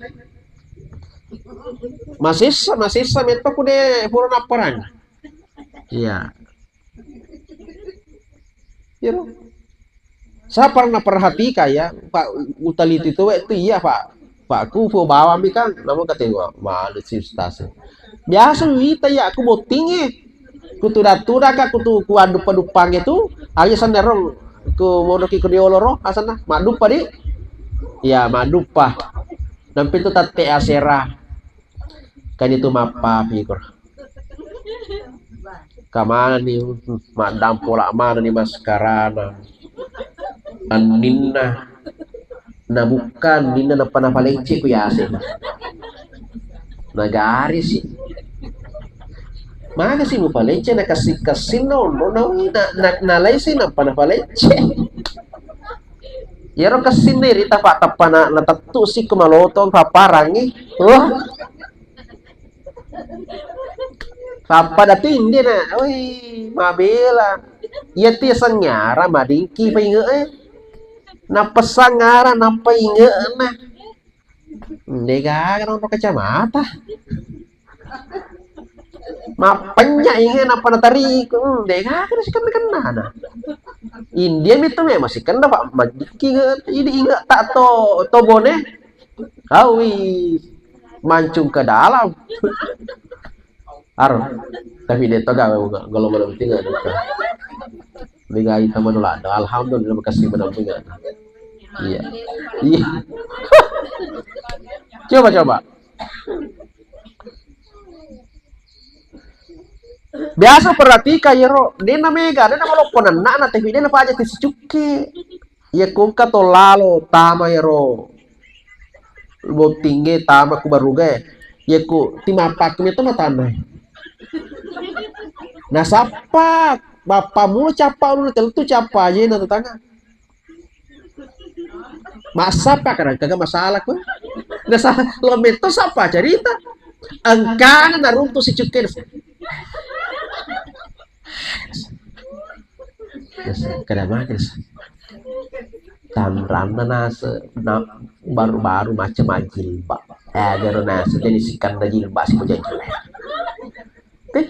Masessa, masessa metto ku de pura napparang. Iya. Iyaro. Sa pernah perhatika ya, Pak, utaliti tu wettu iya, Pak. Pak, ku fu bawang mi kan, namun katanya, "Wah, malu si Ustaz." Biasa wita ya, aku bottinge. Ku tuda-tuda ka, ku tu, ku aduppa-duppange tu, aja sanna ro, ku mono ki ku diolo ro, asana, maduppa di. Ya, maduppa. Nampi tu tatte asera. Kan itu mappapi ko. Kamana ni, maddampola mana ni maskarana. Anninna nabukka, anninna nappa napalecce ku yase. Nagarisi. Magasi mupalecce, nakessing-kessing na onrona, na, na, nalaisi nappa napalecce. Iyaro kessinna irita, Pak, tappa na, natettu si ku malotong papparangi. Wah. Pappada tu india na, oi, mabela. Iya ti sengngi ara madingki painge e. Napessang ara nappa inge na. Degaga nonro kacamata. Mappenya inge nappa natariku. Hmm, degaga na sikenna-kennana. India mi tu memang sikenna, Pak, madingki inge. Ini inge tak to, to bone. Awi, mancung ke dalam. Aro, tapi de to gawe golo-golo penting ada. Mega ita manu lada. Alhamdulillah, makasih menang juga. Iya. Iya. Coba, coba. Biasa perhatika yero, dena mega, dena maloppo nenna, tapi dena paja ti sicukke. Iya, ku engka to lalo tama ero bottingge tama ku baruga e. Iya, ku timappakku mi to matanna. Nasappa, bappa mulo cappa ulunna, tellu tu cappa aja na tetangga. Massappa kadang kagak masalah ku. Nasa lo metto sappa cerita. Engkana naruntu sicukke. Kada mage nase. Tanranna nase, na, baru-baru macam jilbab. Eh, garo nase jadi sikanna jilbab si bocah jelek. Eh,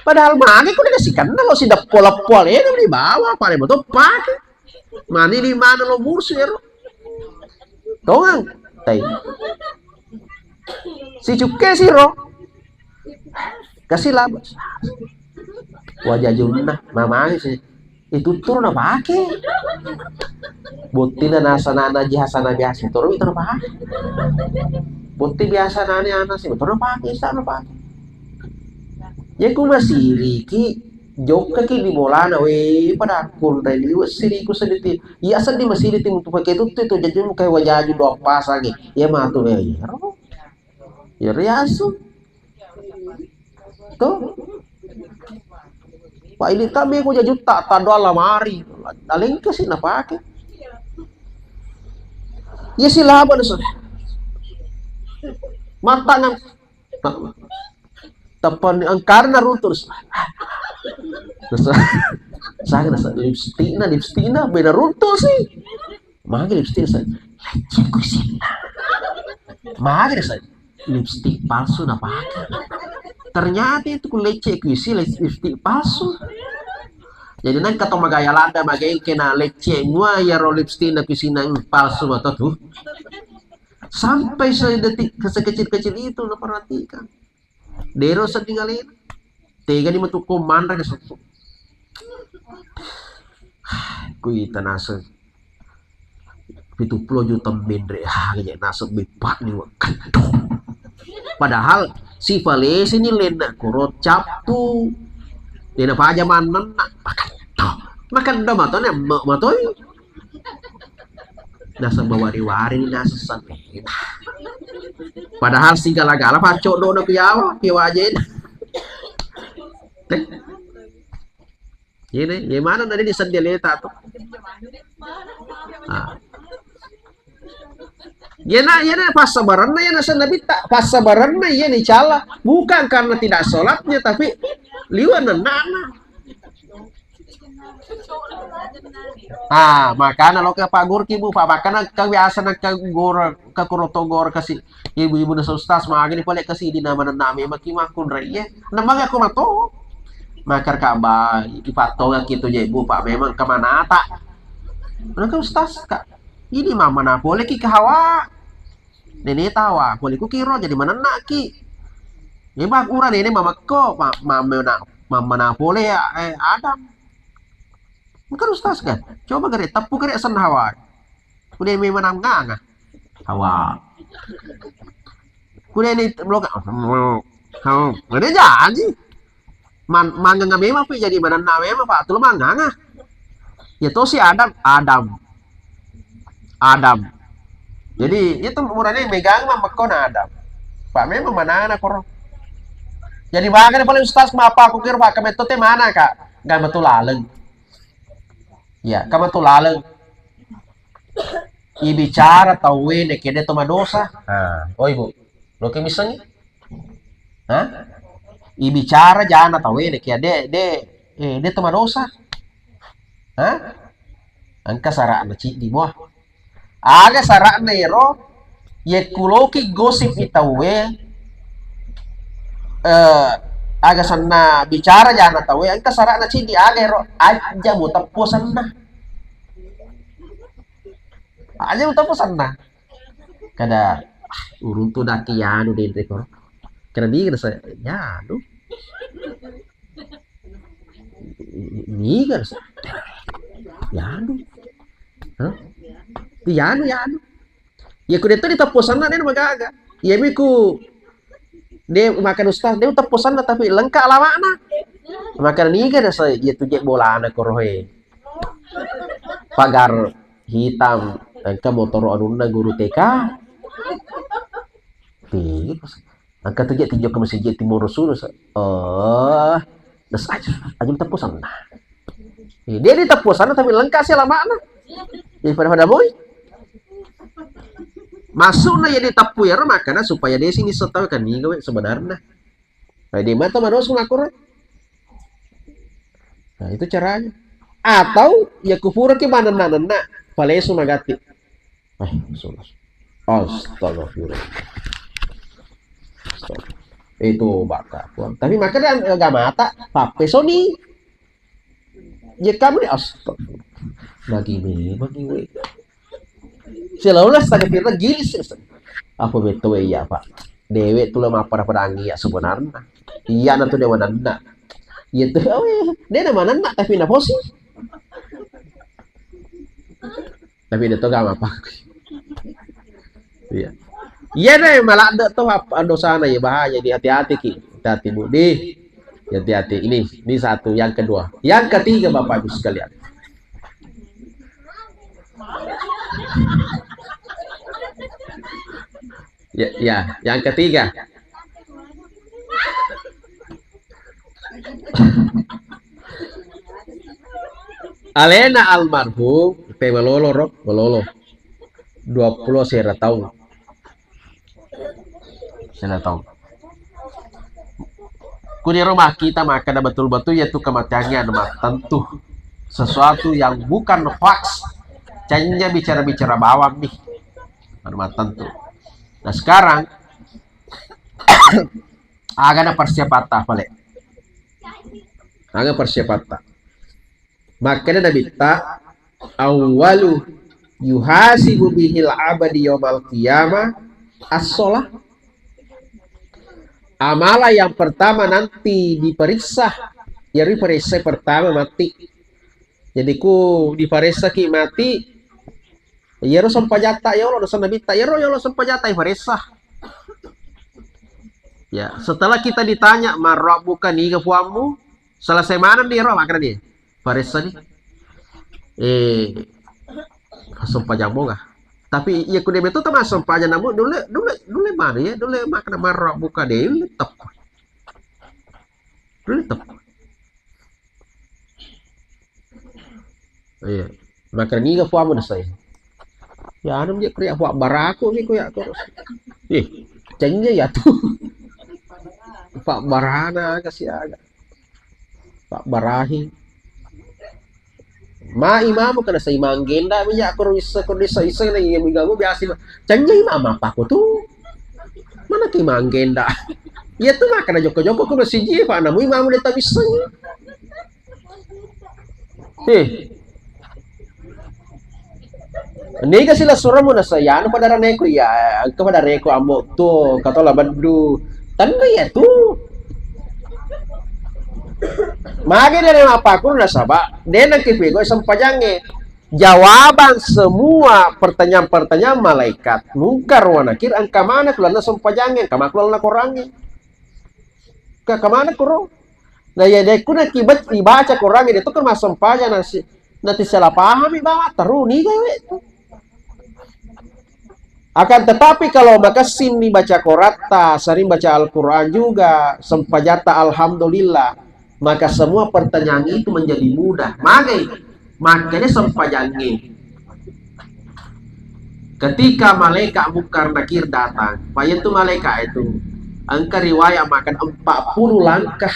padahal mage ku dena sikanna lo si deppo-leppo alena di bawah, pale moto pake. Mani di mana lo bursu ero? Tongang. Tai. Sicukke siro. Kasi laba. Wajajunna, mamai si. Itu turu napake. Bottina nasa nana ji hasana biasa, turu itu napake. Botti biasa nani ana si, turu napake, sa napake. Ya ku masiriki, jokkaki di bolana, we, pada kunrai liwe siriku sediti. Iya seddi masiriti mutu pake tuttu itu jajun kai wajaju doang pasangi. Ya matu, eh, iya ro. Iya riasu. Tuh. Pak, ini kami ku jajutta, tado lamari. Alengke si napake. Iya si laba na sudah. Matangan. Tepan engkarna runtu. Terus, saya nasa lipstikna, lipstikna, beda runtu sih. Magi lipstik sa, lecce ku isinna. Magi sa, lipstik palsu napake. Ternyata itu ku lecce ku isi lip-, lipstik palsu. Jadi nengka to magaya lada magengke na lecce mua iyaro lipstik na ku isinna, hmm, palsu mato tu. Sampai sedetik, sekecil-kecil itu naperhatikan. Dero sedding alena. Tegani matukko manre ke sotto. Kuita naseng. Pitu pulo juta menre. Ah, kayak naseng bepak ni, wah. Aduh. Padahal si Valesi ni lena kuro cappu. Dena paja manenna. Makan. Makan do matone, matoi. Nasaba wari-wari naseng. Padahal sigala-gala paccoddo na ku yawa, ke wajena. Eh. Ini, ye mana tadi di sedia leta tu. Ah. Yena, yena passabaranna, yena senna bitta, passabaranna, yena cala. Bukan karena tidak sholatnya, tapi liwa nenna. Ah, makana lo ke Pak Guru ki, Bu, Pak, makana ke biasa na ke guru, ke kuroto guru kasi ibu-ibu na ustaz, magani pole kasi di nama nami maki makun re, iya. Nama aku mato. Makar kaba, ipattonga kitu je, Bu, Pak, memang kemana tak? Mana ke ustaz, Kak? Ini mama na pole ki ke hawa. Nene tawa, pole ku kiro jadi manenna ki. Ini bak ura nene mama ko, ma-, mama na, mama na pole ya, eh, Adam. Engka ustaz kan? Coba gare, teppu gare senna hawa. Kude memang nganga. Hawa. Kude ni blok. Hawa. Kude janji. Man, manganga memang pi jadi manenna memang Pak, tulo manganga. Iya tosi Adam, Adam. Adam. Jadi, itu murane megang mammekko na Adam. Pak memang manana koro. Jadi, bagana pale ustaz, mapa aku kira, Pak, kametto te mana, Kak? Gak metu laleng. Iya, ka metu laleng. Ibicara tauwe nekia de to madosa. Ha, oh Ibu, loke misengi? Ha? Ibicara jana tauwe nekia de, de, eh, de to madosa. Ha? Engka sara'na ciddi mua. Aga sara'na ero, yekkuloki gosip i tauwe, eh, aga senna bicara jana tauwe, engka sara'na ciddi aga ero, aja muteppu senna. Aja muteppu senna. Kada, ah, uruntu daki yanu denre koro. Kada niga nasa yanu. Niga nasa yanu. Hah? Yanu, yanu. Ya ku detto diteppu senna, de magaga. Iya miku de makan ustaz, de teppu senna tapi lengkap alamatna. Makan niga nasa iya tuje bolana korohe. Pagar hitam, engka motoro anunna guru T K. Tiga pas. Engka tu je tinjau ke masjid timur suruh. Oh, das aja, aja teppu senna. Iya, de diteppu senna tapi lengkap sih alamatna. Jadi pada-pada boy. Masukna ya diteppu ya, makanya supaya de sini setahu kan niga we sebenarnya. Nah, de mata madosa makuro. Nah, itu caranya. Atau ya kupura ki manenna-nenna, palesu magatti. Ah, sudah. Astagfirullah. Astagfirullah. Itu baka. Tapi makanya agama ta, pape soni. Ya kamu ni astagfirullah. Lagi memang we. Selalu astagfirullah gini sih. Apa betul ya, Pak? Dewe tu lemah pada-pada angin ya sebenarnya. Iya, na tu dewa nanda. Iya tu, oh, iya. De na manenna tapi na posisi. Tapi de to gak apa-apa. Iya. Iya deh, malah de to apa dosana ya, bahaya, di hati-hati ki. Hati-hati, Bu. Di hati-hati. Ini, ini satu, yang kedua. Yang ketiga, Bapak Ibu sekalian. Ya, ya, yang ketiga. Alena almarhum, pe malolo ro, malolo. Dua pulo sera taung. Sera taung. Kuniro makkita makkeda betul-betul yaitu kematiannya anu mattentu. Sesuatu yang bukan hoax. Canya bicara-bicara bawang nih. Anu mattentu. Nah, sekarang, agana persiapatta pale. Aga persiapatta. Makkeda Nabitta, "Awwalu yuhasibu bihil abadi yaumal qiyamah as-shalah." Amala yang pertama nanti diperiksa, jadi periksa pertama mati. Jadi ku diparessaki mati, iyaro sempajatta yolo, naseng Nabitta, iyaro yolo sempajatta iparessa. Ya, setelah kita ditanya, "Man rabbuka, niga puammu?" Selesai maneng ni ro, makkedani, "Paressani. Eh, sempajang moga." Tapi iya ku de meto tama sempajang namu dule, dule, dule mana ya? Dule makkeda, "Man rabbuka," de, dule teppu. Dule teppu. Iya. Makkeda niga puammu naseng. Ya anu je kriak puak baraku mi ku ya terus. Ih, cengnya ya tu. Pak barana aga siaga. Pak barahi. Ma imamu kana sa imang genda mi ya koro wissa koro desa isa na iya migamu biasa. Cengnya imam apa aku tu? Mana ki imang genda? Iya tu makkeda joko-joko ku masiji Pak namu imamu deta bisa. Eh. Niga sila suramu naseng, anu pada raneku, iya, engka pada reku ambo tu, katola beddu. Tenna iya tu. Magi de na mappakkuro nasaba, de na kipigau sempajangnge. Jawaban semua pertanyaan-pertanyaan malaikat Mungkar wa Nakir, engka mana kulanna sempajangnge, engka mana kulanna Korangnge. Ka, ka mana kuro? Nah, iya, de kuna kibac-, ibaca Korangnge, de to kan massempajang nasi. Nanti salah pahami bawa terus niga we tu. Akan tetapi kalau makessing ni baca koratta, sering baca Al-Quran juga, sempajatta alhamdulillah, maka semua pertanyaan itu menjadi mudah. Magai, makanya sempajangi. Ketika malaikat Munkar Nakir datang, payah tu malaikat itu, engka riwayat makan empat puluh langkah,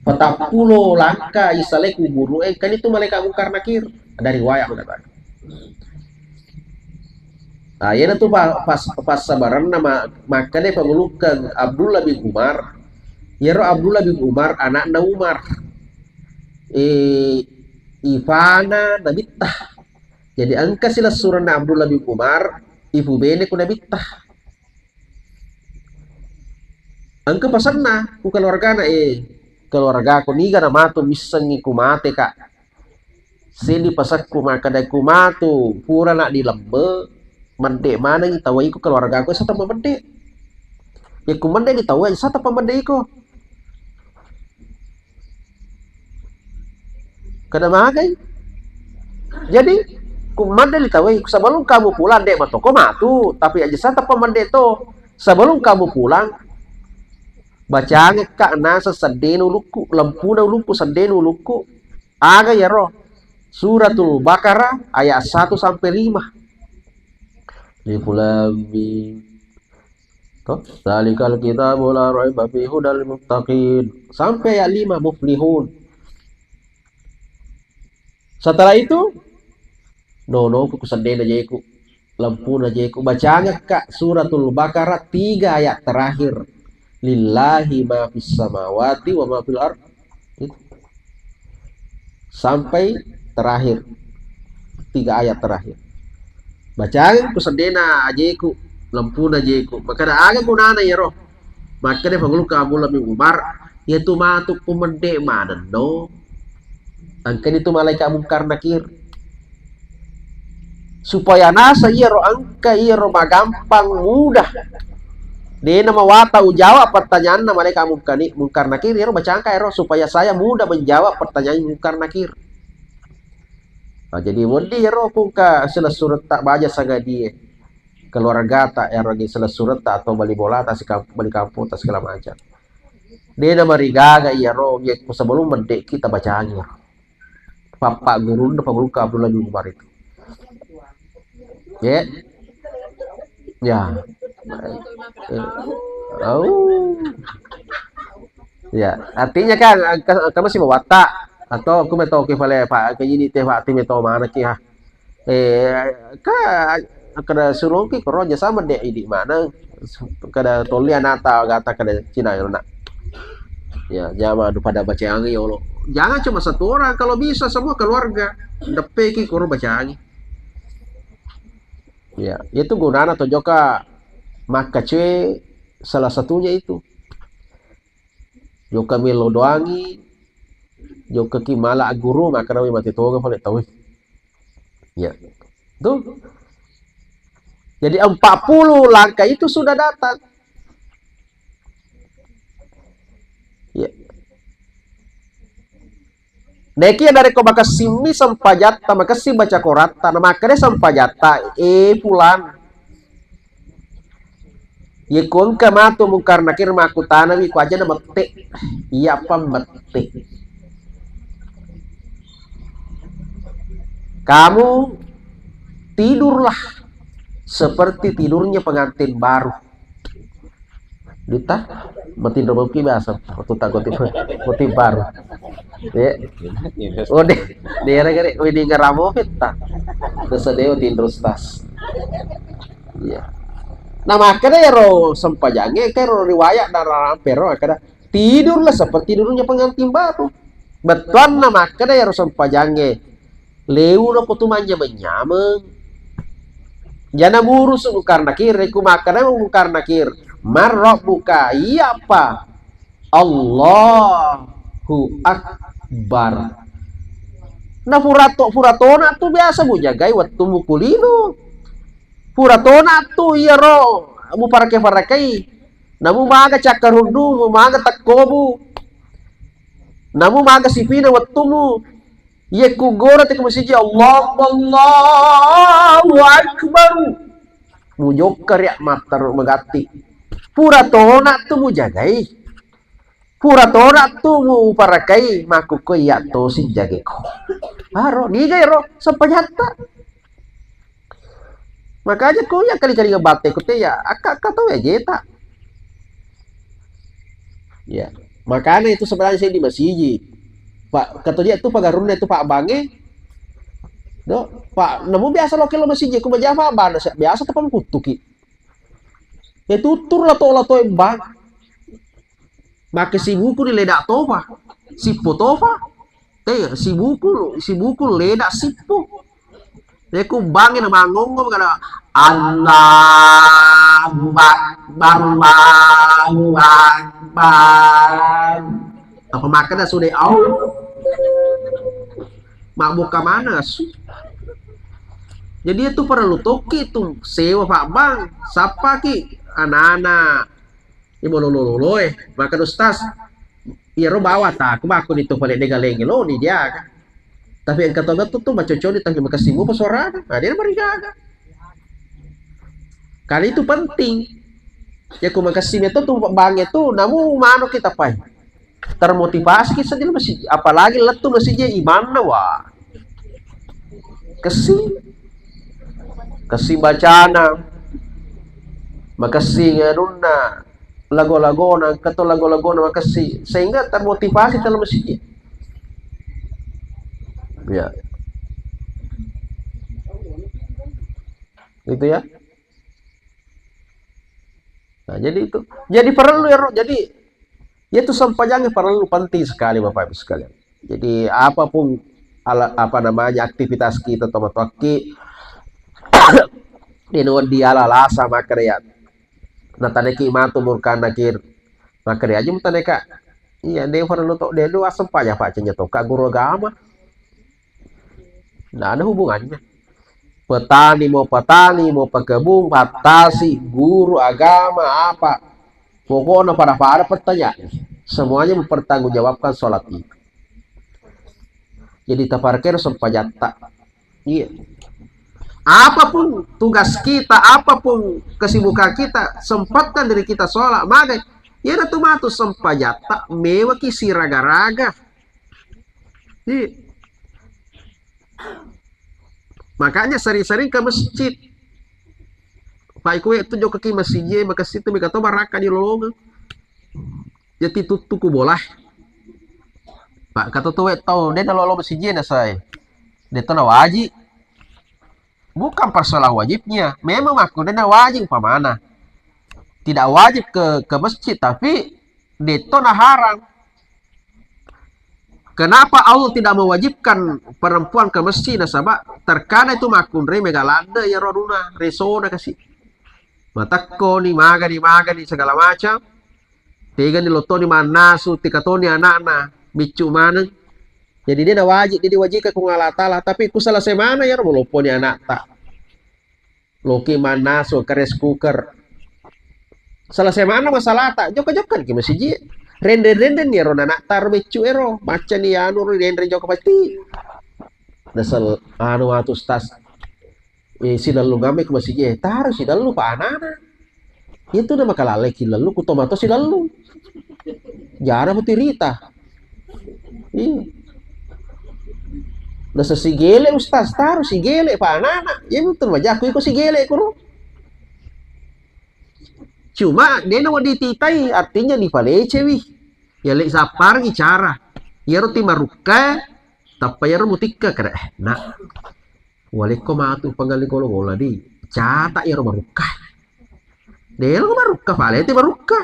empat puluh langkah isalai kuburu, eh, kan itu malaikat Munkar Nakir. Ada riwayat mengatakan. Nah, iyana tu pa-, pas, passabaranna ma-, makkeda pangulukkeng Abdullah bin Umar. Iyaro Abdullah bin Umar anakna Umar. Eh, ifana Nabitta. Jadi engka silessurenna Abdullah bin Umar, ifu bene ku Nabitta. Engka pasenna ku keluargana, eh, keluargaku niga namatu missengi ku mate, Kak. Seddi pasekku makkeda ku matu purana dilembe, medde manengi tawwa iko keluargaku sata pamedde. Yakku medde di tawwa sata pamedde iko. Kada magai. Jadi ku medde di tawwa iko sebelum kamu pulang de matoko matu, tapi aja sata pamedde to. Sebelum kamu pulang, bacangekka nasa seddena ulukku, lempuna ulukku, seddena ulukku. Aga iyaro? Suratul Baqarah ayat satu sampai lima. Alif Lam Mim. To, dzalikal kitabu la raiba fihi hudal lil muttaqin. Sampai ayat lima, Muflihun. Setelah itu, nono ku seddena jeku. Lempuna jeku bacangekka Suratul Baqarah tiga ayat terakhir. Lillahi ma fis samawati wa ma fil ard. Itu. Sampai terakhir. Tiga ayat terakhir. Bacangekku seddena ajeku, lempuna jeku. Makkeda aga gunana iyaro? Makkeda pangulu kabula mi Umar, iyatu matu pumedde manenno. Engkani tu malaikat Mungkar Nakir. Supaya nasa iyaro engka iyaro magampang mudah. Dena mawata ujawab pertanyaanna malaikat Mungkani-, Mungkar Nakir, iyaro bacangka ero supaya saya mudah menjawab pertanyaan Mungkar Nakir. Nah, jadi wedding iyaro ku engka selessuretta baja sangadie keluargata ero gi selessuretta atau bali bolata, sikam-, bali kampota segala macam. Dena marigaga iyaro, yekko sebelum medde kita bacangi. Pappa gurunna pangulukka Abdullah bin Umar itu. Ya. Ya. Eh, au. Ya, artinya kan, engka, engka masih mawatta atau aku metau ki pale Pak, ke ini teh Pak, ti metau mana ki, ha. Eh, ka, kada suruh ki koro jasa medde idi mana. Kada tolli anata gata kada Cina nak. Ya, jama adu pada bacangi ya Allah. Jangan cuma satu orang, kalau bisa semua keluarga. Depe ki koro bacangi. Ya, itu gunana to joka makkacue salah satunya itu. Joka melo doangi, joka ki mala guru, makkeda mati toga pale tau. Ya. Tuh. Jadi empat puluh langkah itu sudah datang. Ya. Dekia narekko makessimmi sempajatta, makessing baca koratta, na makkeda sempajatta, eh, pulan. Yekko engka matu Mungkar Nakir makkutanami, ku aja na mette. Iya apa mette. Kamu tidurlah seperti tidurnya pengantin baru. Dita, matinro bauki biasa, waktu tak goti, goti baru. Ya. Oh, deh, daerah gare, oh, ini ngeramo peta. Terus ada tinro stas. Iya. Nah, makkeda ero sempajange, kero riwayat dan rampero, makkeda, tidurlah seperti tidurnya pengantin baru. Bettuanna makkeda ero sempajange, leuno ko tu manyameng-nyameng. Jana murusu Mungkar Nakir, ku makkeda Mungkar Nakir, "Man rabbuka?" Iya apa? "Allahu Akbar." Nah, furato-, furatona tu biasa mujagai wettu mukulino. Furatona tu iyaro muparake-parakei. Namu maga cakkarundu, mu maga takkobu. Namu maga sipina wettumu. Iya ku gora te ke masiji, Allah, Allahu Akbar. Mujokka ria matteru magatti. Pura tona tu mujagai. Pura tona tu muparakai, makkukko iya tosi jageko. Aro, niga ero, sempajatta. Makanya ko ya kali-kali ngebatte ko te ya, akka-akka tau ya jeta. Ya, makanya itu sebenarnya saya di masiji. Pak, katoja tu pagarunna itu Pak Bange. Do, Pak, namu biasa lo kelo masiji, ku maja Pak Bang, biasa tepa kuttuki. Ya tutur lato-lato bang. Makkasibuku ni leda tofa. Sippo tofa. Te, sibuku, sibuku leda sippo. Te ku bangi na mangongo kada Allahu Akbar, Allahu Akbar. Apa makkeda sudah au? Mabbuka mana su? Jadi itu perlu toki tu sewa Pak Bang. Sapaki anak-anak. Iye malolo-loloe, makkeda ustaz, iyaro bawa taku makkuni tu pale de galeng loni dia kan. Tapi engka to tu tu macoconi tapi makessing mupa suarana. Nah, dia marigaga. Karena itu penting. Ya ku makessing itu tu bange tu namu mano kita pai. Termotivasi kita di masjid, apalagi lettu masjid imanna wa. Kessing. Kessing bacana. Makessing anunna. Lago-lagona, engka to lago-lagona makessing, sehingga termotivasi dalam masjid. Ya. Gitu ya. Nah, jadi itu. Jadi perlu ya, Ro. Jadi, ya itu sempajangnya perlu penting sekali, Bapak Ibu sekalian. Jadi, apapun ala, apa namanya, aktivitas kita, tomatoakki, di nuweddi ala lasa makkeda ya. Nataneki matu murkana kir. Makkeda aja mutaneka. Iya, de perlu to, de lu asempajang paccenya to, Kak, guru agama. Nggak ada hubungannya. Petani mau petani, mau pekebun, patasi, guru agama, apa. Pokoknya pada-pada pertanyaan. Semuanya mempertanggungjawabkan sholat itu. Jadi taparkero sempajatta. Iya. Apapun tugas kita, apapun kesibukan kita, sempatkan diri kita sholat, magai. Iya tu matu sempajatta, mewaki siraga-raga. Iya. Makanya sering-sering ke masjid. Pak, iko tu jokka ki masjid, makasih tu mika to baraka di lolongan. Jadi tuttu ku bola. Pak, kata tu wek tau, de nalolo masjid na sai. De to na wajib. Bukan persoalan wajibnya. Memang aku de na wajib umpamana. Tidak wajib ke ke masjid, tapi de to na haram. Kenapa Allah tidak mewajibkan perempuan ke masjid? Nasaba terkadang itu makkunrai mega ladde ya roduna, resona kasi. Matekko ni, magani, magani, segala macam. Tegani lotoni mannasu, tikatoni anakna, biccu maneng. Jadi de na wajib, de diwajibkan ku Allah Ta'ala, tapi ku selesai mana ya, malopponi anakta. Loki mannasu, ke rice cooker. Selesai mana masalahta, jokka-jokka ki masiji. Renden-renden ni ero anakta ro biccu ero, macca ni anu ro renden jokka pasti. Nasel anu atu stas. Eh, silellung amme ku masiji, eh, taro silellung pa anana. Itu na makalaleki lellung, ku tomato silellung. Jara mutirita. Iya. Nasa sigele ustaz, taro sigele pa anana. Iya mutu majaku iko sigele kuro. Cuma de na wadi titai, artinya dipalecewi. Ya le sapparengi cara. Iyaro ti marukka, tappa iyaro mutikka kere. Eh, nak. Walekko matu pangalli gola-gola di. Cata iyaro marukka. Delo marukka, paleti marukka.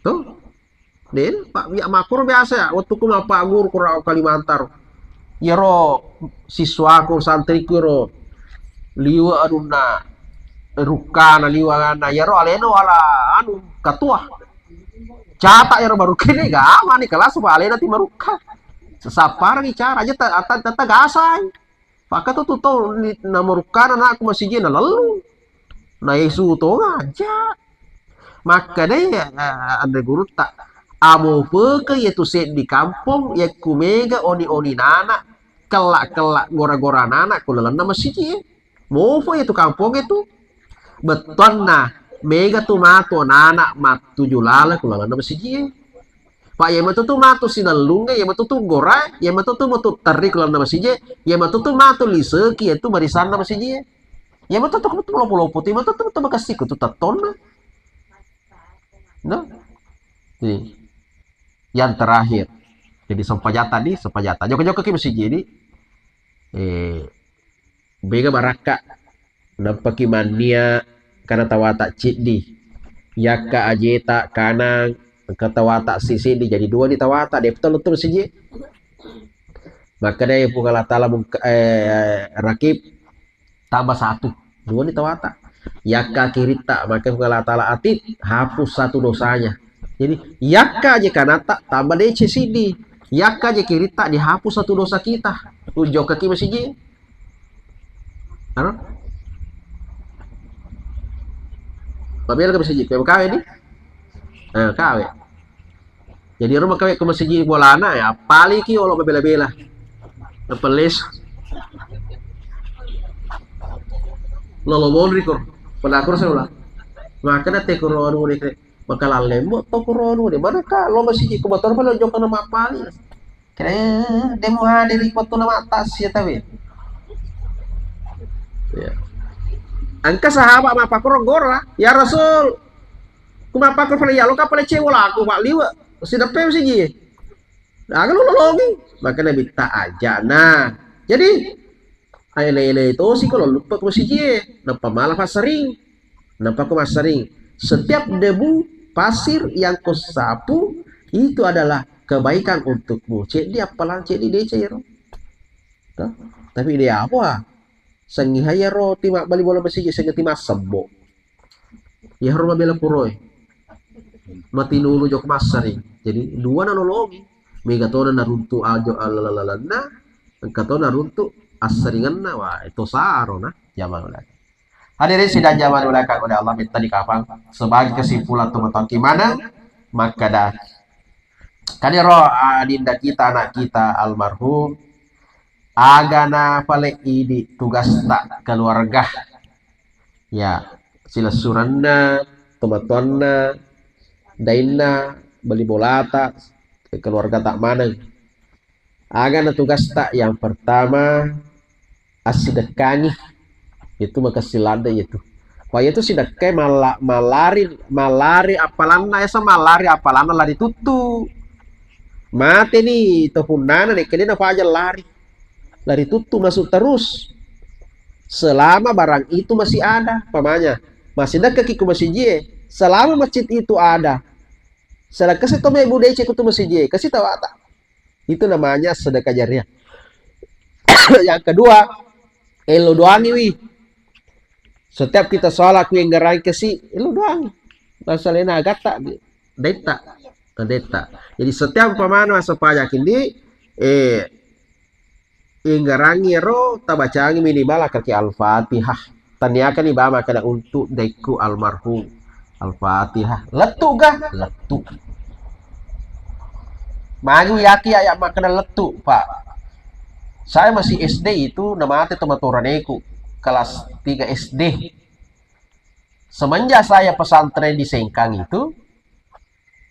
Tuh. Delo, Pak, ya makkur biasa ya. Waktu ku mappagguru ku Kalimantan. Iyaro siswaku, santriku ro liwe anunna rukkana liwe anunna. Iyaro alena wala anu katua. Cata iyaro marukka ni gama ni kelas, Pak, alena ti marukka. Sesapparang bicara aja ta, ta, ta, ta gasai. Pakka to tu tau ni, na marukkana anakku masijie na lellu. Na esu to ngaja. Makkedai, eh, anre gurutta, amo peke yetu seddi kampong, yakku mega oni-oni nana, kella-kella gora-gora anak-anak ku lalenna masiji e. Mofo itu kampong itu. Bettuanna, mega tu matu anak-anak mattuju laleng ku lalenna masiji e. Pak, iya matu tu matu sinellungnge, iya matu tu gora, iya matu tu matu terri ku lalenna masiji e, iya matu tu matu liseki itu barisanna masiji e. Iya matu tu lopo-lopo tu, iya matu tu matu makessiku tu tettonna. No? Jadi, yang terakhir. Jadi, sempajata di, sempajata. Jokka-jokka ki masiji di. Eh, bega barakka. Nampaki mannia kana tawata ciddi. Yakka ajeta kanang engka tawata sisidi. Jadi dua ni tawata. Depto lettu masiji. Makkeda Puang Allah Taala mungka-, eh, rakib tambah satu, dua ni tawata. Yakka kiritta, maka Allah Taala atit, hapus satu dosanya. Jadi, yakka je kanatta tambah deceng sidi. Yakka je kiritta dihapus satu dosa kita. Ujokka ki masiji. Anu? Pabela ke masiji, kawe ni? Eh, kawe. Jadi ro makawe ko masiji bolana ya, paliki olo mabela-bela. Napeles. Lolo monri kor. Pada aku rasa ulah. Maka na te koro anu ni kre. Maka lalembo to koro anu ni. Mana ka lo masiji ko motor pala jokka na mapali. Kre demu hadiri ko tu na matas ya tabe. Ya. Engka sahabat mappakoro gora, "Ya Rasul, ku mappakoro pale ya lo kapale cewa laku, Pak, liwe." Sideppe masiji. Aga lo lolongi. Maka Nabitta aja. Nah, jadi ele-ele tosi ko lo luppe ko masiji e. Nappa mala passaring. Nappa ko massaring. Setiap debu pasir yang kau sapu itu adalah kebaikan untukmu. Ceddi appalang ceddi deceng ero. Toh? Tapi de apa? Sengi hayaro ti mabbali bola masiji, sengi ti massebbo. Iyaro mabela kuroe. Matinulu jokka massering. Jadi dua nalolongi. Mega tona naruntu ajo alalalanna, engka tona naruntu assaringenna. Wah, itu saro na zaman udah. Hadirin sidang jamaah dimuliakan oleh Allah, minta dikafang sebagai kesimpulan tu mataki mana, maka dah kaniro adinda kita, anak kita almarhum, agana pale idi tugasta keluarga. Ya, silessurenna, tomatoanna, dainna, bali bolata, keluarga tak maneng. Agana tugasta yang pertama, assidekkangi. Itu makessing ladde itu. Wah, itu sidekkai malla-, mallari, mallari appalanna, esa mallari appalanna lari tuttu. Mate ni to punnana, nekkede nafaja lari. Lari tuttu masuk terus. Selama barang itu masih ada, pamanya. Masih dekat ki ku masijie. Selama masjid itu ada. Selekasi to me budece ku tu masijie. Kasi tawata. Itu namanya sedekah jariah. Yang kedua, elo doangi wi. Setiap kita sholat, ku enggarai kasi, elo doangi. Masalahnya agatta, detta, detta. Jadi setiap umpamana masa pajak ini, eh, enggarangi ero, tabacangi minimal akaki Al-Fatihah. Taniakani ba makkeda untuk daikku almarhum. Al-Fatihah. Lettu ga? Lettu. Magi yaki ayat makkeda lettu, Pak. Saya masih S D itu namate tomatoraneku kelas tiga S D. Semenjak saya pesantren di Sengkang itu,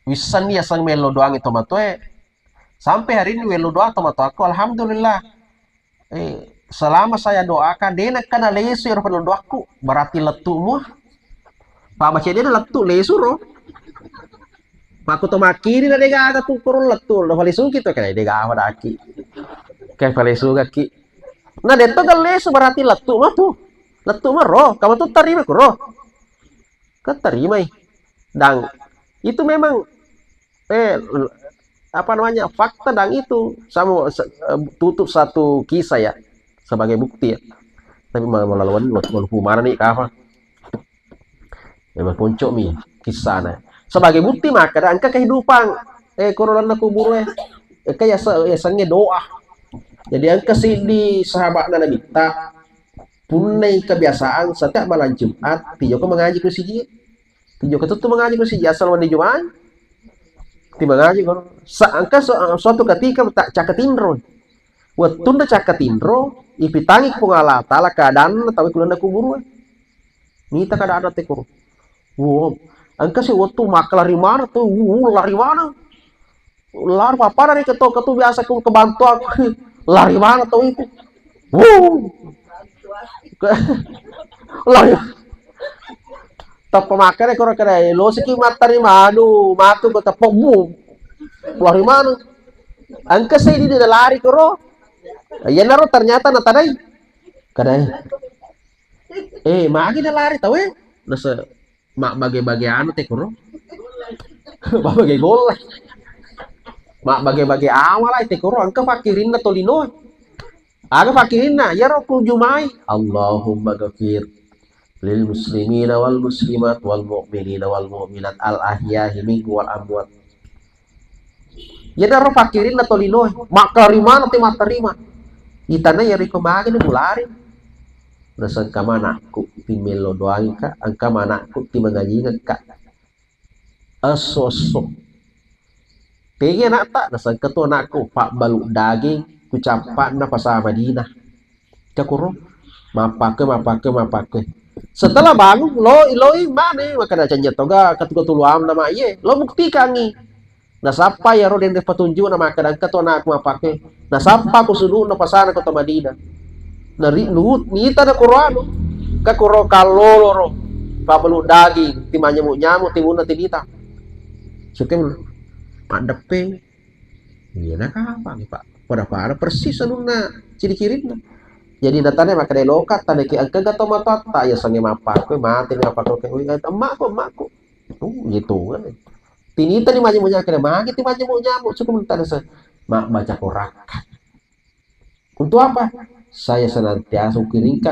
wissenni yaseng melo doangi tomatoe. Sampai hari ini welo doa tomatoakku, alhamdulillah. Eh, selama saya doakan, de nakkana lesu ero pelo doakku, berarti lettu mua. Pak baca de lettu lesu ro. Pak ku to makkiri na de gaga tu koro lettu, lo palesu ki to kene de gaga daki. Kayak palesu gaki. Nah, de to ga lesu berarti lettu mua tu. Lettu mua ro, kamu tu terima ku ro. Kan terimai. Dan itu memang, eh, apa namanya, fakta dan itu. Sama se-, eh, tutup satu kisah ya, sebagai bukti ya. Tapi ma-, malawan walupu mana nih kafa. Memang puncuk mi kisahnya. Sebagai bukti maka ada angka kehidupan, eh, korolanna kubur, eh. Eh, kayak se-, eh, senge doa. Jadi angka sidi sahabatna Nabi ta punnai kebiasaan setiap malam Jumat, tijoko mengaji ku siji. Tijoko tuttu mengaji ku siji, asal wenni Jumat, ti mengaji ku. Sa-, engka su-, suatu ketika tak caka tinro. Wettunna cakka tinro, ipitangi Puang Allah Taala keadaanna tau kulenna kuburue. Nita keadaanna tekoro. Wo, engka si wettu makkalari mana tu, wo, lari mana? Lari pappada ri keto, ketu biasa ku kebantu aku. Lari mana tu itu? Wo. Lari. Tappa makkeda koro keda, "Eh, lo siki mattari manu, matu ko teppo mu." Lari mana? Engka sai di lari koro. Iyanaro ternyata natadai. Kadai. Eh, magi na lari tau, eh? Nase mabbage-bage anu tekoro. Mabbage golla. Mabbage-bage amala tekoro, engka fakkirinna tolino. Aga fakkirinna, iyaro ku jumai. Allahumma ghafir lil muslimina wal muslimat wal mu'minina wal mu'minat al ahyahi minhum wal amwat. Iyanaro fakkirinna tolinoe, makkarimana te mattarima. Itana iyaro iko magani mulari. Nasengka manakku ti mello doangika, engka manakku ti mangajingekka. Esso-esso. Tegi anakta, nasengka tu anakku, pabbalu daging, kucappa'na pasa Madinah. Cakuro, mappake, mappake, mappake. Setelah bangun, lo, loi mane, makkeda, "Canja toga, katuga tulu amna ma iye." Lo buktikangi. Nasappa iyaro denre petunjukna, makkeda, "Engka tu anakku mappake." Nasappa ku sudu'na pasana kota Madinah. Nari-, nu-, nita na koro anu. Ka koro kalloloro. Pabbalu daging, ti manyamuk-nyamuk, timunna tinita. Sukke maddeppe. Iya, nakapang, Pak. Pada-pada persis anunna ciri-cirinna. Jadi, natane makkeda, "Loka, taneki engka gato matoatta, ya sange mappakku, mate ni mappakku, ke, ui, emmakku, emmakku." Oh, gitu kan. Tinita ni manyamuk-nyamuk, kena magi ti manyamuk-nyamuk, cukup mentana se-, ma-, baca korakka. Untuk apa? Saya senantiasa ukiringka